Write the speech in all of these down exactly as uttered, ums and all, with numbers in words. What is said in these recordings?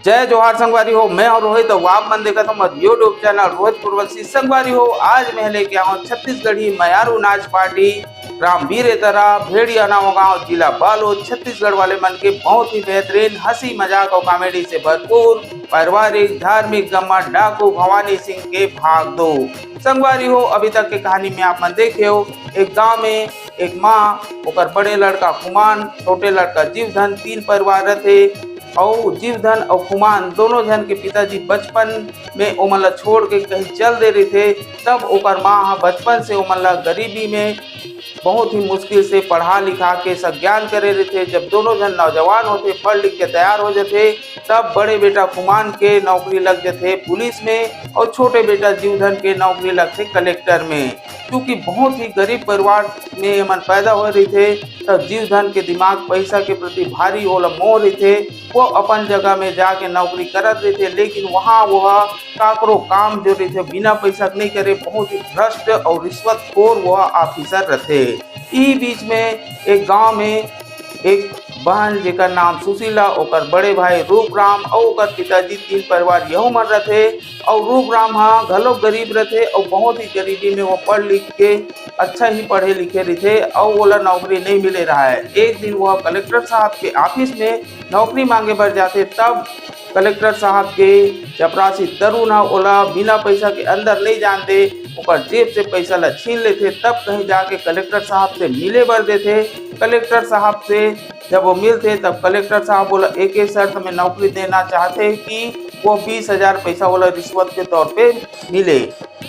जय जोहार संगवारी हो, मैं हूं रोहित अउ आप मन देखत हो मोर YouTube चैनल रोहित उर्वशी। संगवारी हो, आज मैं लेके आऊं छत्तीसगढ़ी मयारू नाच पार्टी ग्राम बीरेतरा, भेड़िया नवागांव, जिला बालोद, छत्तीसगढ़ वाले मन के बहुत ही बेहतरीन हंसी मजाक और कॉमेडी से भरपूर पारिवारिक धार्मिक गम्मा डाकू भवानी सिंह के भाग दो। संगवारी हो, अभी तक के कहानी में आप मन देखे हो, एक गांव में एक माँ, ओकर बड़े लड़का खुमान, छोटे लड़का जीवधन, तीन परिवार रथे। अउ जीवधन अउ खुमान दोनों झन के पिताजी बचपन में ओमन ला छोड़ के कहीं चल दे रहिथे। तब ओकर माँ ह बचपन से ओमन ला गरीबी में बहुत ही मुश्किल से पढ़ा लिखा के सज्ञान करे रहिथे। जब दोनों झन नौजवान होथे, पढ़ लिख के तैयार हो जथे, तब बड़े बेटा खुमान के नौकरी लग जथे पुलिस में अउ छोटे बेटा जीवधन के नौकरी लगथे कलेक्टर में। क्योंकि बहुत ही गरीब परिवार में एमन पैदा होए रहिथे, तब जीवधन के दिमाग पैसा के प्रति भारी ओला मोह रहिथे। वो अपन जगह में जाके नौकरी करत रहिथे, लेकिन वहाँ वह काकरो काम जो रहिथे बिना पैसा के नहीं करे, बहुत ही भ्रष्ट और रिश्वतखोर वह ऑफिसर रहिथे। इही बीच में एक गांव में एक बहन जेकर नाम सुशीला, ओकर बड़े भाई रूपराम अउ ओकर पिताजी, तीन परिवार यहू मन रथे। अउ रूपराम ह घलो गरीब रथे अउ बहुत ही गरीबी में वो पढ़ लिख के अच्छा ही पढ़े लिखे रहिथे अउ ओला नौकरी नहीं मिले रहय। एक दिन वह कलेक्टर साहब के ऑफिस में नौकरी मांगे बर जाथे, तब कलेक्टर साहब के चपरासी तरुण ह ओला बिना पैसा के अंदर नहीं जान दे, ओकर जेब से पैसा ला छीन लेथे। तब कहीं जाके कलेक्टर साहब से मिले बर देथे। कलेक्टर साहब से जब वो मिलथे, तब कलेक्टर साहब ओला एक ही शर्त में नौकरी देना चाहथे कि वो बीस हजार पैसा ओला रिश्वत के तौर पे मिले।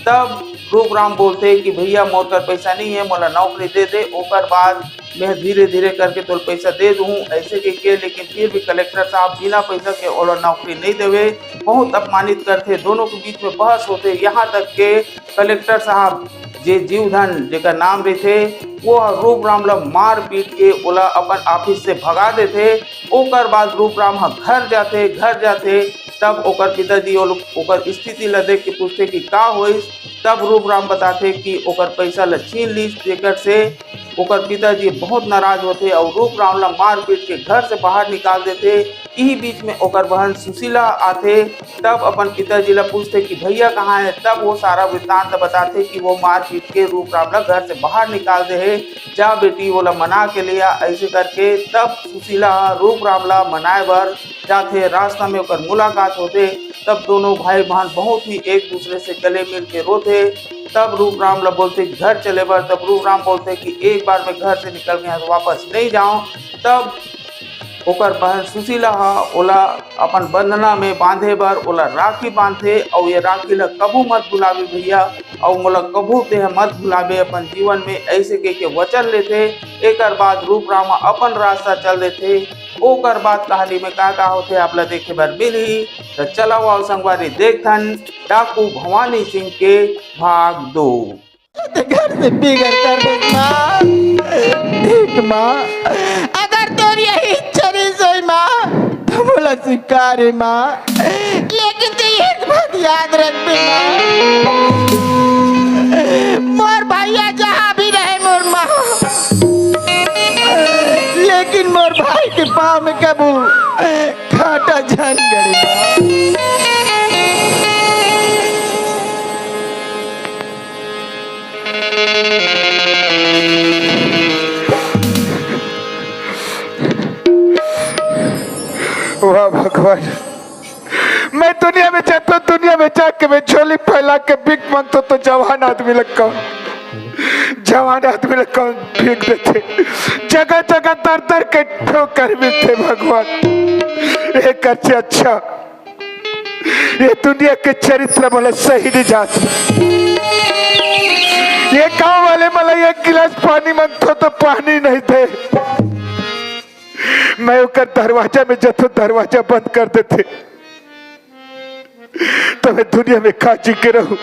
तब रूपराम बोलथे कि भैया, मोर कर पैसा नहीं है, मोला नौकरी दे दे, ओकर बाद मैं धीरे धीरे करके तोर पैसा दे दूहूँ, ऐसे कह के। लेकिन फिर भी कलेक्टर साहब बिना पैसा के ओला नौकरी नहीं देवे, बहुत अपमानित करथे। दोनों के बीच में बहस होथे, यहाँ तक के कलेक्टर साहब जे जीवधन जेकर नाम रहिथे, वो ह रूपराम ला मार पीट के ओला अपन ऑफिस से भगा देथे। ओकर बाद रूपराम ह घर जाथे। घर जाथे, तब ओकर पिताजी ओल-, ओकर स्थिति ला देख के पूछथे कि का होइस। तब रूपराम बताथे कि ओकर पैसा ला छीन लीस, जेकर से ओकर पिताजी बहुत नाराज होथे अउ रूपराम ला मार पीट के घर से बाहर निकाल देथे। इही बीच में ओकर बहन सुशीला आथे, तब अपन पिताजी ला पूछथे कि भैया कहाँ है। तब वो सारा वृत्तांत बताथे कि वो मार पीट के रूपराम ला घर से बाहर निकाल दे हे, जा बेटी, ओला मना के ले आ, ऐसे करके। तब सुशीला ह रूपराम ला मनाए बर जाथे। रास्ता में ओकर मुलाकात होथे, तब दोनों भाई बहन बहुत ही एक दूसरे से गले मिल के रोथे। तब रूपराम ला बोलथे कि घर चले बर, तब रूपराम बोलथे कि एक बार मैं घर से निकल गया तो वापस नहीं जाऊं। तब ओकर बहन सुशीला ह ओला अपन बंधना में बांधे बर ओला राखी बांधथे, अउ ये राखी ला कभू मत भुलाबे भैया, अउ मोला कभू तेह मत भुलाबे अपन जीवन में, ऐसे कह के वचन लेथे। एकर बाद रूपराम ह अपन रास्ता चल देथे। ओकर बाद कहानी में का का होथे, आप ला देखे बर मिलही। त चलव आओ संगवारी, देखथन डाकू भवानी सिंह के भाग दो। ते घर से बिगर कर दे माँ। देख माँ, अगर तोर यही इच्छा रही सोई माँ, तो मोला स्वीकार हे माँ। लेकिन ते एक बात याद रखबे माँ, मोर भैया जहाँ भी रहे मोर माँ, लेकिन मोर भाई के पाँव में कभू कांटा झन गड़े माँ। वाह भगवान, मैं दुनिया में जाता, दुनिया में जाके मैं झोली फैला के भीख मांगता तो जवान आदमी लग कौन, जवान आदमी लग कौन भीख देथे। जगह जगह दर दर के ठोकर मिलथे भगवान। एक अच्छे अच्छा ये दुनिया के चरित्र मोला सही नहीं जात। ये गांव वाले मोला एक गिलास पानी मांगथो तो पानी नहीं दे। मैं ओकर दरवाजा में जथो, दरवाजा बंद कर देथे। तो मैं दुनिया में का जी के रहूं?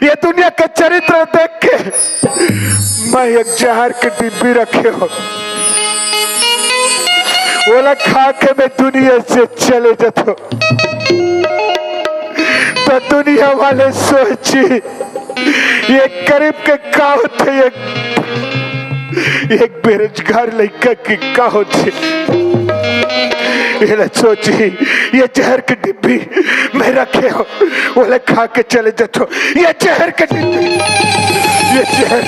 ये दुनिया का चरित्र देख के मैं एक जहर के डिब्बी रखे हो, ओला खा के मैं दुनिया से चले जथो। तो दुनिया वाले सोची, ये गरीब के का होथे, एक, एक बेरोजगार लड़का के का होथे? एला सोची, ये जहर के डिब्बी मैं रखे हो, ओला खा के चले जाथो। ये जहर के डिब्बी, ये जहर,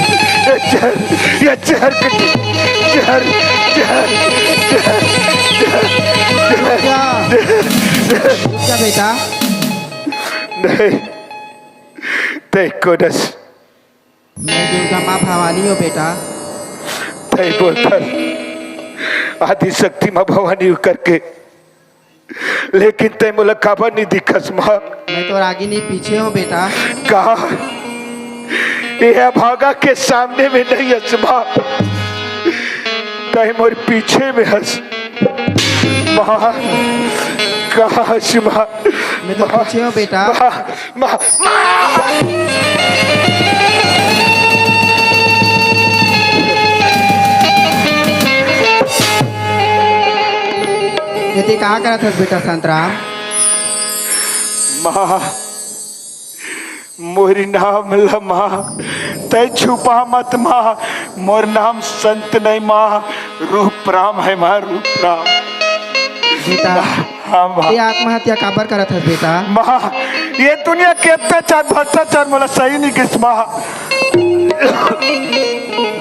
ये जहर, ये जहर के डिब्बी, जहर, जहर, जहर, जहर, जहर, क्या? जहर, जहर। क्या बेटा? नहीं, तै कोन हस? मैं दुर्गा माँ भवानी हूँ बेटा। तै बोलथस आदि शक्ति माँ भवानी हूँ करके, लेकिन तै मोला काबर नहीं दिखस माँ? मैं तोर आगे नहीं पीछे हूँ बेटा। कहा, ये अभागा के सामने में नहीं हस माँ, तै मोर पीछे में हस। माँ, कहाँ हस माँ? मैं तो माँ, पीछे हूँ बेटा। माँ, माँ, माँ। ये ते का करत हस बेटा संतराम? माँ, मोरी नाम ल माँ, तै छुपा मत माँ। मोर नाम संत नहीं माँ, रूप राम है माँ, रूप राम। बेटा, हाँ माँ। ये आत्महत्या काबर करत हस बेटा? माँ, ये दुनिया के अत्याचार भ्रष्टाचार मोला सही नहीं किस माँ।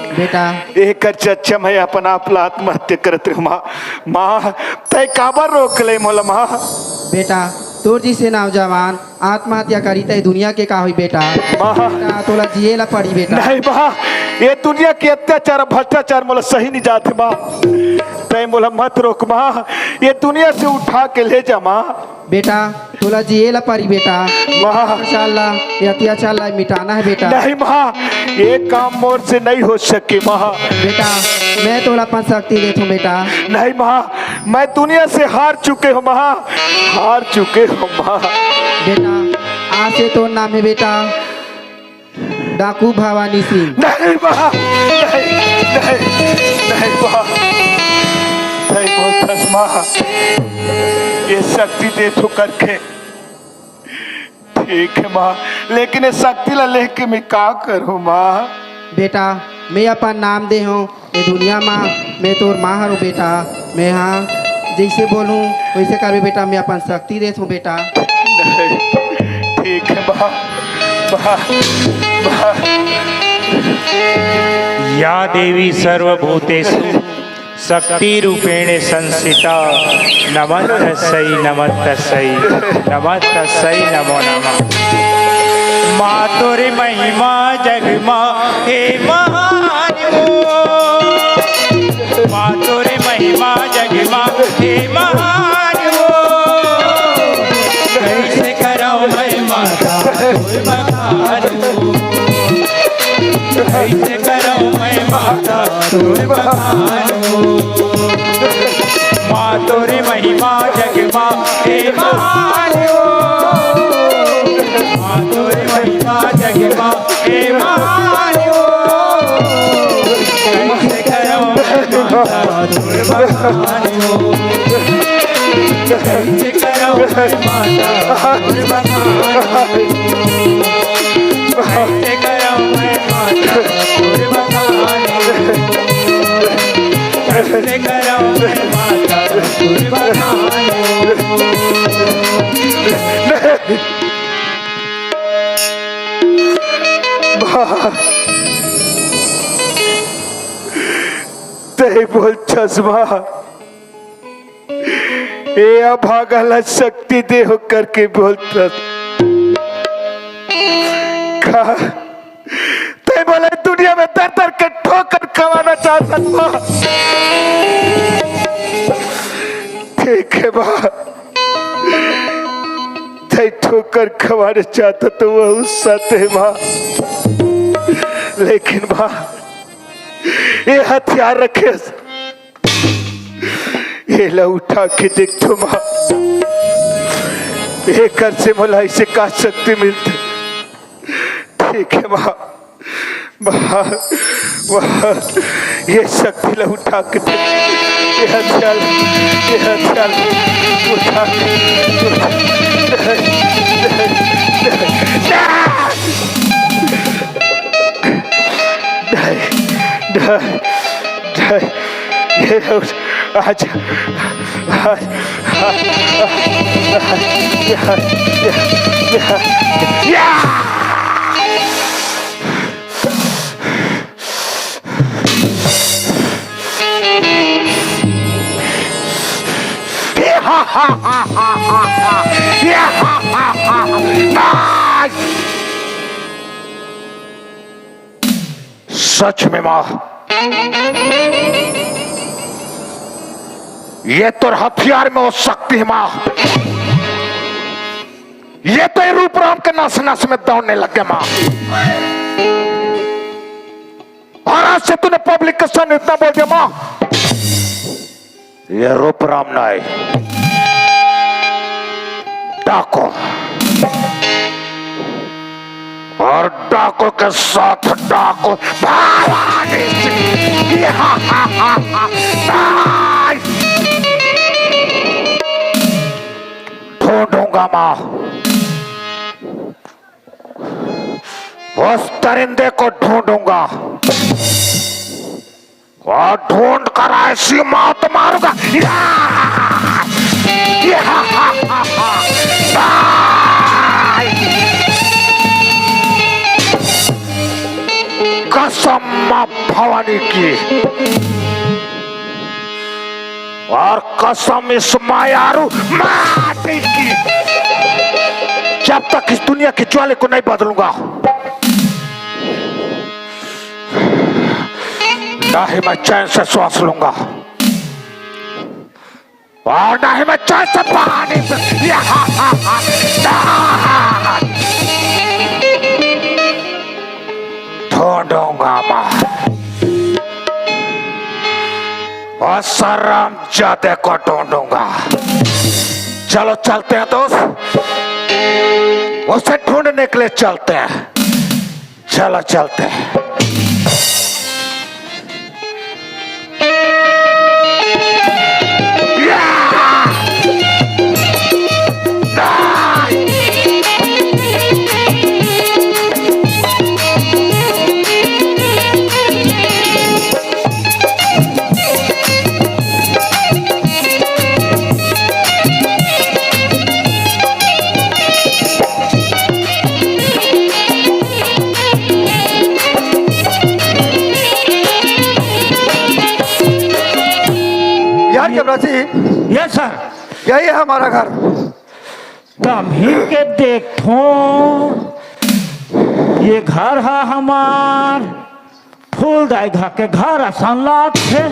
बेटा। एकर चर्चा मैं अपन आप ला आत्महत्या करत रहूँ माँ। माँ, तै काबर रोक ले मोला माँ? बेटा, तोर जैसे नौजवान आत्महत्या करी त ए दुनिया के का होई बेटा? माँ। बेटा, तोला जिए ला पड़ी बेटा। नहीं माँ, ये दुनिया के अत्याचार भ्रष्टाचार मोला सही नहीं जाथे माँ। तै मोला मत रोक माँ, ये दुनिया से उठा के ले जा माँ। बेटा, तोला जिए ला पड़ी बेटा। माँ। अत्याचार ला, ये अत्याचार ला मिटाना है बेटा। नहीं माँ, ये काम मोर से नहीं हो सके माँ। बेटा, मैं तोला अपन शक्ति देथों बेटा। नहीं माँ, मैं दुनिया से हार चुके हूँ माँ, हार चुके हूँ माँ। बेटा, आज से तोर नाम है बेटा डाकू भवानी सिंह। नहीं माँ, नहीं, नहीं, नहीं माँ, नहीं बोलथस माँ, ये शक्ति देथों करके। ठीक है माँ, लेकिन ये शक्ति ला लेके मैं का करूँ माँ? बेटा, मैं अपन नाम दे हूँ ये दुनिया मा, मैं तोर माँ हरँव बेटा। मैं हाँ जैसे बोलूँ वैसे करबे बेटा, मैं अपन शक्ति देत हूँ बेटा। नहीं, ठीक है माँ, माँ, माँ। या देवी सर्वभूतेषु शक्ति रूपेण संस्थिता, नमस्तस्यै, नमस्तस्यै, नमस्तस्यै नमो नमः। माँ तोर महिमा जग मा हे महान वो, माँ तोर महिमा जग मा हे महान वो। कैसे करँव मैं माता तोर बखान वो, कैसे करँव मैं माता तोर बखान वो। माँ तोर महिमा जग मा हे महान वो। माँ तोर महिमा जग मा हे महान वो। कैसे करँव मैं माता तोर बखान वो। कैसे करँव मैं माता तोर बखान वो। कैसे करँव मैं माता तोर बखान वो। कैसे करँव मैं माता तोर बखान वो। माँ, तै बोलथस माँ, ए अभागा ला शक्ति देहूँ करके बोलथस। का तै मोला दुनिया में दर दर के ठोकर खवाना चाहथस माँ? ठीक है माँ, तै ठोकर खवाना चाहथस त वहू सत्य है माँ, लेकिन माँ, ये हथियार रखे हस, एला उठा के देखथों माँ, एकर से मोला ऐसे का शक्ति मिलथे? ठीक है माँ, माँ, माँ, ये शक्ति ला उठा के देख, ये हथियार, ये हथियार उठा के, उठा, नहीं, नहीं, नहीं, नहीं, नहीं, ये उठ-, अच्छा। या! सच में माँ, ये तोर हथियार में वो शक्ति हे माँ। ये तो ये रूपराम के नस नस में दौड़ने लग गया माँ। और आज से तूने पब्लिक के सामने इतना बोल दिया माँ, ये रूपराम नहीं, डाकू। और डाकू के साथ डाकू भवानी सिंह। ढूंढूंगा माँ, उस दरिंदे को ढूंढूंगा। और ढूंढ कर ऐसी मौत मारूंगा। या! या! कसम माँ भवानी की और कसम इस मायारू माटी की, जब तक इस दुनिया के ज्वाले को नहीं बदलूंगा, ना ही मैं चैन से श्वास लूंगा और ना ही मैं चैन से पानी पी-, ढूंढूंगा मैं, आसाराम जादे को ढूंढूंगा। चलो चलते हैं दोस्त, उसे ढूंढने के लिए चलते हैं। चलो चलते हैं। यार जबरा जी, यस सर। यही है हमारा घर। तभी के देखो, ये घर है हमार, फूलदाई घर के घर असन लागथे।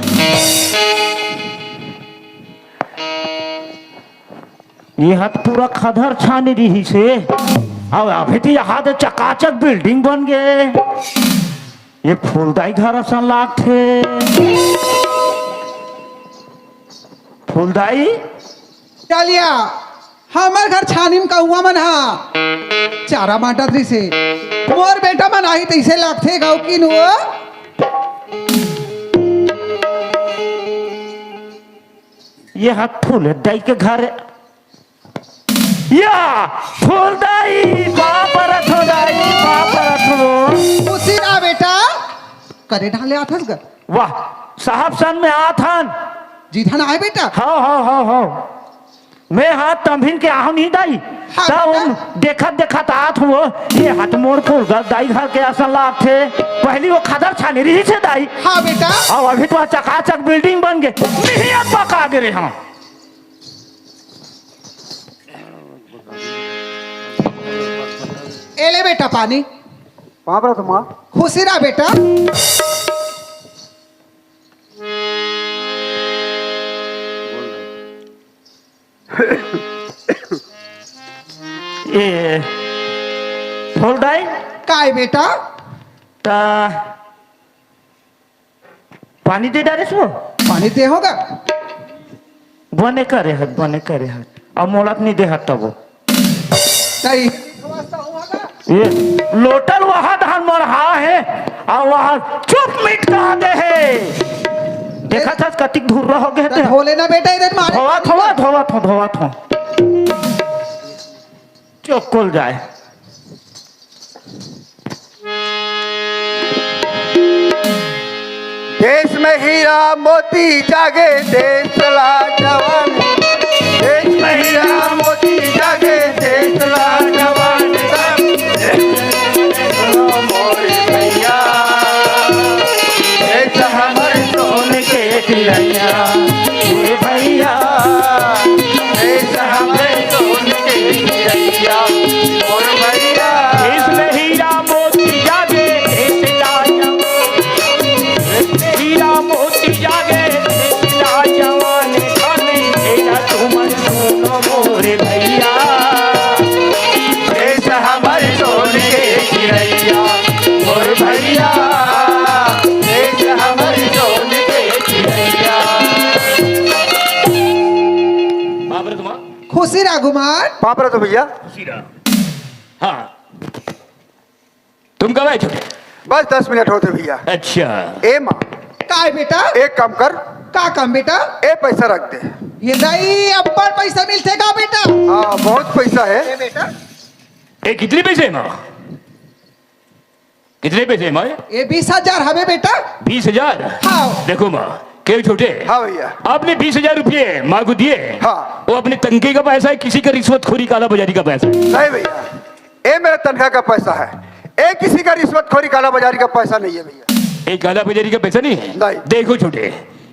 ये हा त पूरा खदर छानी रिहिस हे। अब अभी तो यहाँ तो चकाचक बिल्डिंग बन गए। ये फूलदाई घर असन लागथे। फूलदाई। चलिया, हमर घर छानी में कौआ मन हा चारा बांटत रिहिस हे। मोर बेटा मन आही तइसे लागथे गाँव की नुआ। ये हा फूलदाई के घर। या, फूलदाई, पाँव परत हो दाई, पाँव परत हो। खुशी रहा बेटा, करे ढाले आथस ग। वाह, साहब सन में आथन। जी धन आए बेटा। हाँ, हाँ, हाँ, हाँ। मैं हा तम्हिन के आहूँ नहीं दाई। हाँ, तब बेटा। हम देखत देखत आत हूँ, ये हा त मोर फूलदाई घर के असन लागथे। पहली वो खदर छानी रिहिस हे दाई। हाँ बेटा। अब अभी तो चकाचक बिल्डिंग बन गए। नहीं अब पका दे रहे हम। ए ले बेटा पानी। पाँव परत हूँ माँ। खुशी रहा बेटा। ए, फूलदाई? काय बेटा? ता पानी दे डारेस वो? पानी दे होगा। बने करे हत, बने करे हत। अब मोला त नहीं दे हत तब वो। नहीं। ये लोटा ल वहा धान मरहा हे, अउ वहा चुप मिटका दे हे। देखत हस कतिक धुर्रा हो गए त हे। धो लेना बेटा, इधर मारे। धोवत हों, धोवत हों, धोवत हों। चोकोल जाए। देश में हीरा मोती जागे, देश ला जवान। देश में हीरा मोती जागे, देश ला जवान। सुनो मोरे भैया, देश हमर सोन के चिड़ैया। मोरे भैया, देश हमर सोन के चिड़ैया। मोरे भैया, देश में हीरा मोती जागे, देश ला जवान। हीरा मोती जागे, तेरा जवान खाली, तेरा तुमन सुनो मोरे भैया। देश हमर सोन के चिड़ैया, मोर भैया। देश हमर सोन के चिड़ैया। बाप रे तुम्हारा। खुशी रह गुमान। बाप रे तो भैया। खुशी रह। हाँ। तुम कब आए छोटे? बस दस मिनट होते भैया। अच्छा। ए माँ। का है बेटा? एक काम कर। का काम बेटा? ए पैसा रख दे। ये दाई, अब्बड़ पैसा मिलथे का बेटा? हाँ, बहुत पैसा है। ए बेटा। ए, कितने पैसे है माँ? कितने पैसे है माँ? ये बीस हजार हवे बेटा। बीस हजार? हाँ। देखो माँ, क्यों छोटे? हाँ भैया। आपने बीस हजार रुपये माँ को दिए। हाँ। वो अपने तनखे का पैसा है, किसी का रिश्वतखोरी, काला बाजारी का पैसा है? नहीं भैया, ये मेरा तनख्वाह का पैसा है, ये किसी का रिश्वतखोरी, काला बाजारी का पैसा नहीं है भैया। ये काला बाजारी का पैसा नहीं है? नहीं। देखो छोटे,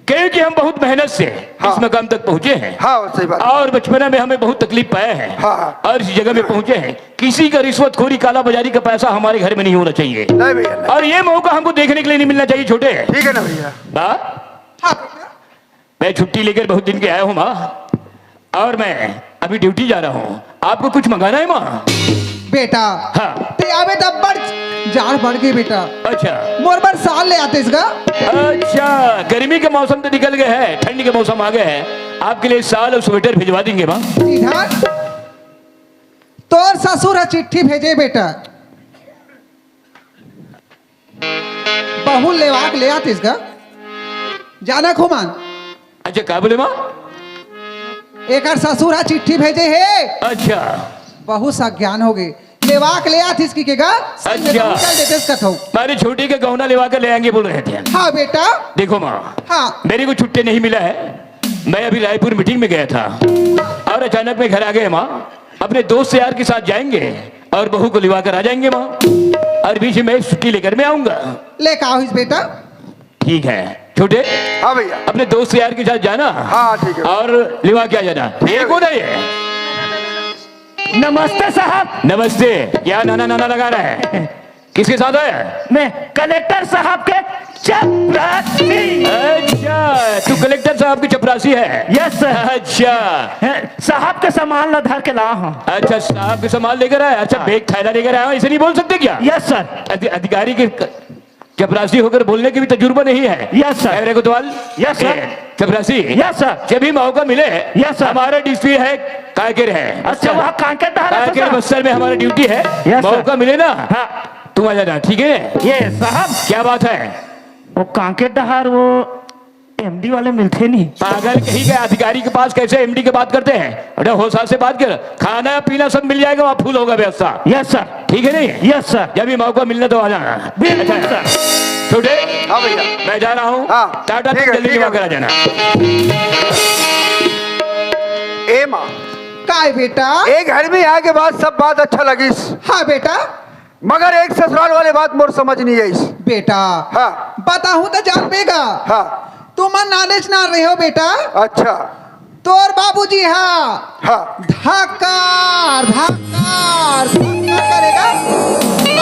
क्योंकि हम बहुत मेहनत से हाँ। इस मकाम तक पहुंचे हैं। हाँ, सही बात। और बचपना में हमें बहुत तकलीफ पाए हैं। हाँ, हाँ। और इस जगह में पहुंचे हैं, किसी का रिश्वतखोरी, काला बाजारी का पैसा हमारे घर में नहीं होना चाहिए। नहीं भैया, नहीं। और ये मौका हमको देखने के लिए नहीं मिलना चाहिए छोटे। ठीक है ना भैया? हाँ? हाँ। मैं छुट्टी लेकर बहुत दिन के आया हूँ माँ, और मैं अभी ड्यूटी जा रहा हूँ। आपको कुछ मंगाना है माँ? बेटा। हाँ। ते आवे तब बड़ जाड़ बढ़ गई बेटा। अच्छा। मोर बर साल ले आते इसका। अच्छा, गर्मी के मौसम तो निकल गए हैं, ठंड के मौसम आ गए हैं। आपके लिए साल और स्वेटर भिजवा देंगे माँ। इधर तोर ससुर ह चिट्ठी भेजे बेटा। बहू लेवाक ले आतिस गा। जाना खुमान। अच्छा, का बोले माँ? एकर ससुर ह चिट्ठी भेजे हे। अच्छा। बहू सज्ञान हो गए। लेवाक ले आतिस कि के गा? अच्छा। निकल देते कथो। मारे छोटी के गहना लेवा के ले आएंगे बोल रहे थे। हाँ बेटा। देखो माँ। हाँ। मेरे को छुट्टी नहीं मिला है। मैं अभी रायपुर मीटिंग में गया था और अचानक मैं घर आ गया माँ। अपने दोस्त यार के साथ जाएंगे और बहू को लिवा कर आ जाएंगे माँ। और बीच में छुट्टी लेकर मैं आऊंगा। लेकर आओ इस बेटा। ठीक है छोटे। हाँ भैया। अपने दोस्त यार के साथ जाना। हाँ, ठीक है। और लिवा के आ जाना। ये कौन है ये? नमस्ते साहब। नमस्ते। क्या नाना नाना लगा रहा है? किसके साथ आया? मैं कलेक्टर साहब के चपरासी। अच्छा, तू कलेक्टर साहब की चपरासी है? Yes sir. अच्छा। हैं, साहब के सामान ला धर के ला हूँ। अच्छा, साहब के सामान लेकर आया। अच्छा, हाँ। बैग थैला लेकर आया, ऐसे नहीं बोल सकते क्या? Yes sir. अधि-, अधिकारी के क-, चपरासी होकर बोलने की भी तजुर्बा नहीं है। Yes sir. कैमरे को तो वाल। Yes sir. ए, चपरासी। Yes sir. जब भी मौका मिले, यस सर। हमारा ड्यूटी है कांकेर है। अच्छा, वहाँ कांकेर डहार है कांकेर सर। बस्तर में हमारा ड्यूटी है। Yes sir. मौका मिले ना, हाँ। तुम आ जाना, ठीक है? ये साहब। क्या बात है? वो कांकेर डहार वो एमडी वाले मिलते नहीं। पागल कहीं के, अधिकारी के पास कैसे एमडी की बात करते हैं? अरे होशियार से बात कर, खाना पीना सब मिल जाएगा, वहाँ फुल होगा व्यवस्था। Yes sir. ठीक है नहीं? Yes sir. जब भी मौका मिलना तो आ जाना। बिल्कुल अच्छा। सर। छोटे, हाँ भैया। मैं जा रहा हूँ। हाँ, टाटा, ठीक तुम है, जल्दी ठीक है। जमा करा जाना। ए माँ। काय बेटा? ए घर में आए के बाद सब बात अच्छा लगिस। हाँ बेटा। मगर एक ससुराल वाले बात मोर समझ नहीं आइस। बेटा। हाँ। बताहूँ तो जान पेगा। हाँ। तुमन नानेच ना रहे हो बेटा। अच्छा। तोर बाबूजी हा। हाँ। धक्कार, धक्कार, धक्कार करेगा।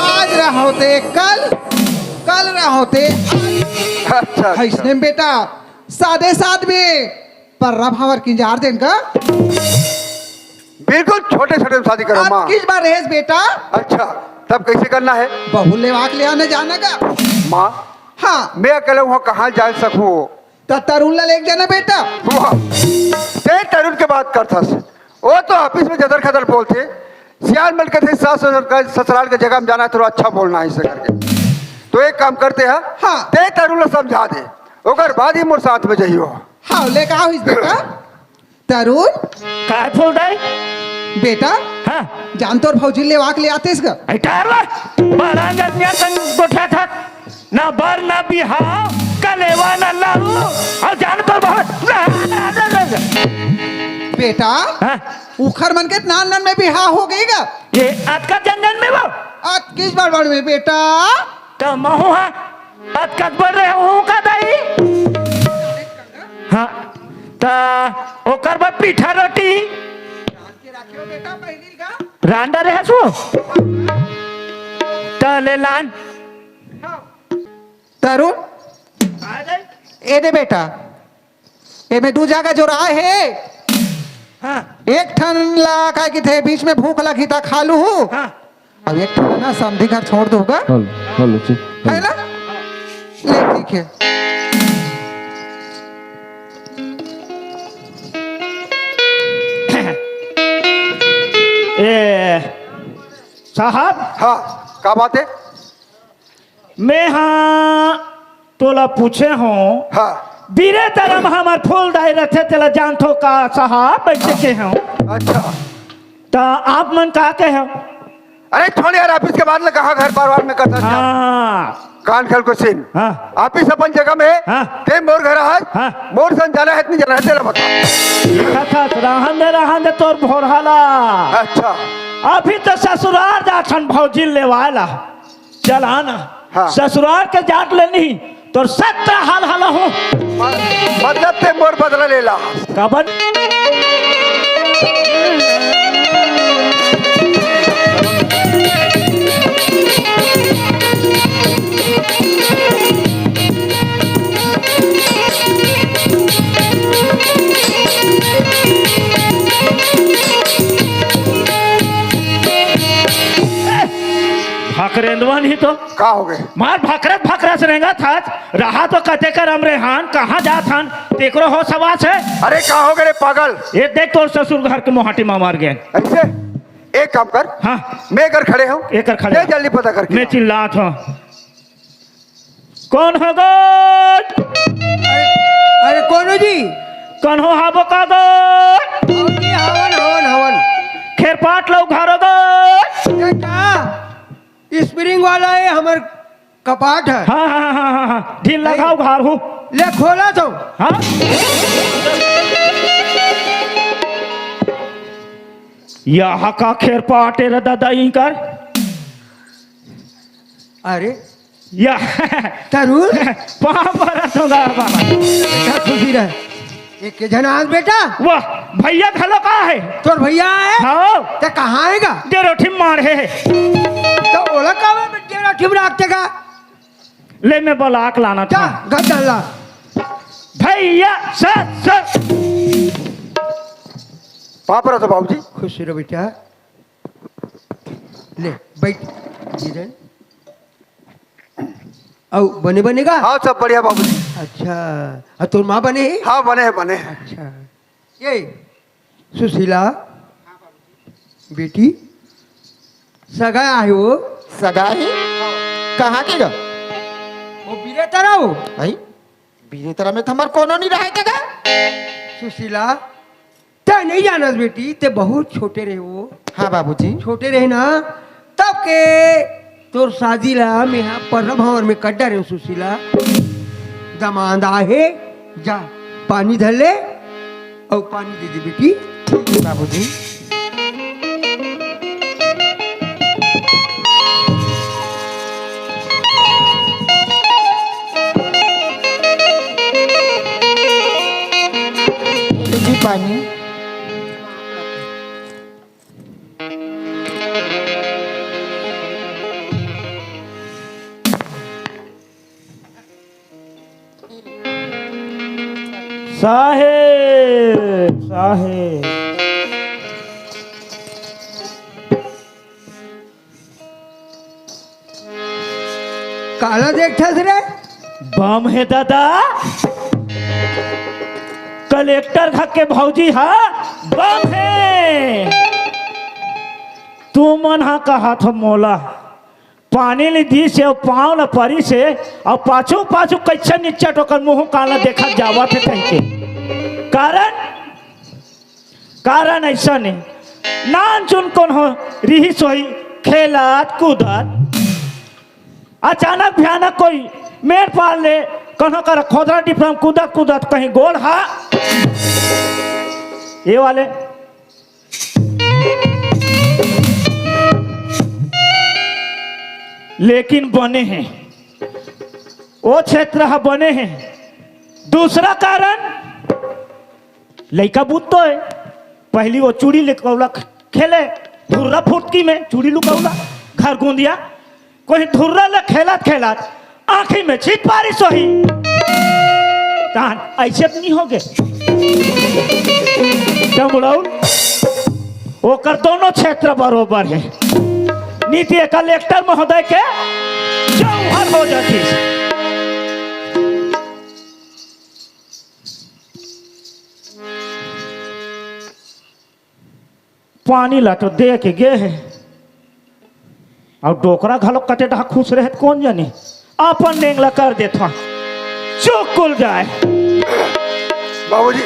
आज रहो ते कल, कल रहो ते आज। अच्छा, अच्छा। इसने बेटा, सादे साद में पर्रा भावर किंजार देन का। बिल्कुल छोटे छोटे में शादी करो, अब माँ। किस बार रहेस बेटा? अच्छा, तब कैसे करना है? बहू लेवाक ले आने जाना का? माँ, हाँ। मैं अकेले वहाँ कहाँ जा सकूँ? त तरुण ला लेके जाना बेटा। वाह, ते तरुण के बात करथस। वो तो ऑफिस में जदर खदर बोलथे। सियान मन के थे सास ससुर का, ससुराल के जगह में जाना है, थोड़ा अच्छा बोलना है इसे करके। तो एक काम करते हैं, हाँ। ते तरुण ला समझा दे, ओकर बाद ही मोर साथ में जइयो। हाँ, लेके आओ इस बेटा। तरुण। काय फूल दाई? बेटा। हाँ। जान तोर भौजी लेवाक ले आते इसका। ऐ टारवा, बड़ा गनिया तन गोठा था। ना बर ना बिहाव, का लेवा न लाऊ, अउ जान तोर बहुत। बेटा, हाँ? उखर मन के नान नान में बिहाव हो गई गा? ये अतका जन जन में वो? अतकिस बड़ बड़ में बेटा। त महू हा अतका बड़ रहे हूँ का दाई? हाँ, त ओकर बर पीठा रोटी। रांधा रहे हसू? त ले लान। तरुण, ए दे बेटा, एमे दू जगह जोराए हे। हाँ। एक ठन ला का किथे बीच में भूख लगी ता खा लू हूँ। हाँ। अब एक ठन ना समधी घर छोड़ दूंगा। हेलो, हेलो, ठीक। है ना? ले, ठीक है। ए, साहब। हाँ, का बात है? मैं हाँ तोला पूछे हूँ। हाँ। बीरे तरम हमर फूल दाई रथे, तेला जानथो का साहब? बैठे के हूँ। अच्छा। त आप मन का कहे हो? अरे छोड़ यार, ऑफिस के बाद ले कहाँ घर परिवार में करता था? हाँ। कान खोल के सुन। हाँ। ऑफिस अपन जगह में, हाँ। ते मोर घर आज, हाँ। मोर सन जाना है, इतनी जाना है, तेरा बता। कथा रहन दे, रहन दे तोर भोरहाला। अच्छा। अभी तो ससुराल जाथन भौजी लेवाला। चल आना। हाँ। ससुराल के जात ले नहीं, तोर सत्र हाल हाला हो। म-, मतलब ते मोर बदला ले ला। कबन? भकरेंदवा नहीं तो। का हो गए? मार भकरत भकरस रेंगत हस, रहा तो कते करम रेहान, कहाँ जात हन, तेकरो हो सवास है? अरे का हो गए रे पागल? ये देख तोर ससुर घर के मोहाटी मा मार गए। ऐसे? एक काम कर। हाँ। मैं एकर खड़े हूँ। एकर खड़े। मैं जल्दी पता करके मैं लाऊँ। चिल्लात हूँ। कौन हो गो? अरे, अरे कौन हो जी? कौन हो हाबो का गो? हवन जी, हवन, हवन, हवन। खेरपाट लो घर हो गो। ये का? स्प्रिंग वाला है हमर कपाट है। हाँ, हाँ, हाँ, हाँ, हाँ। ढील लगाओ घर हो। ले खोला तो। हाँ? यहाँ का खेरपाट है रे दादा इंकर। अरे या तरुण। पाँव परत हों गा बाबा। बेटा खुशी रह। एक के झन आस बेटा। वाह, भैया घलो का है? तोर भैया है? हाँ। ते कहाँ है गा? डेरोठी मार है। तो ओला का डेरोठी में रखते गा? ले मैं बलाक लाना जा, था। गद्दा ला। भैया, सर, सर। पाँव परत हों बाबूजी। खुश रहो बेटा। ले, बैठ, धीरन। अउ, बने, बने गा? हाँ, सब बढ़िया बाबूजी। अच्छा, अउ तोर माँ बने हे? हाँ, बने हे, बने हे। अच्छा, ये, सुशीला, बेटी, सगा आहे वो। सगा हे? कहाँ के गा? वो बीरेतरा वो। भाई, बीरेतरा में तो हमर कोनो नहीं रहे के गा। सुशीला, तैं नहीं जानस बेटी, तैं बहुत छोटे रहे वो। हाँ बाबूजी। छोटे रहे ना, तब के तोर शादी ला मेहा पर्रा भंवर में कर डारे हूँ सुशीला। दमांद आहे, जा पानी धर ले, अउ पानी दे दे बेटी। ठीक है बाबूजी। जी पानी। साहेब, साहेब। काला देखथस रे? बम हे दादा, कलेक्टर घर के भौजी हा बम हे। तुमन हा कहाथो मोला पानी ल दिस हे अउ पाँव ल परिस हे अउ पाछू पाछू कइसे निच्चट ओकर मुँह कान ल देखत जावत हे कहिके। कारण, कारण अइसन हे, नानचुन कोनो रिहिस होही खेलत कूदत, अचानक भयानक कोई मेड़ पार ले कहाँ कर खोदरा डिफरम कूदत कूदत कहीं गोड़ हा। ये वाले। लेकिन बने हैं, वो क्षेत्र हा बने हैं। दूसरा कारण, लइका बुत तो है, पहली वो चूड़ी लुकौला खेले, धुर्रा फुटकी में चूड़ी लुकौला, घर गोंदिया, कोई धुर्रा ले खेलत खेलत आँखी में छित पारिस होही। तहन ऐसे तो नहीं होगे। क्या बुढ़ऊ? ओकर दोनों क्षेत्र बरोबर है। नीति कलेक्टर महोदय के जौहर हो जाती। पानी ला तो दे के गे हे, अउ डोकरा घलो कते डहा खुश रहे त कोन जनी, अपन नेंग ला कर देथन, चुकुल जाए। बाबूजी,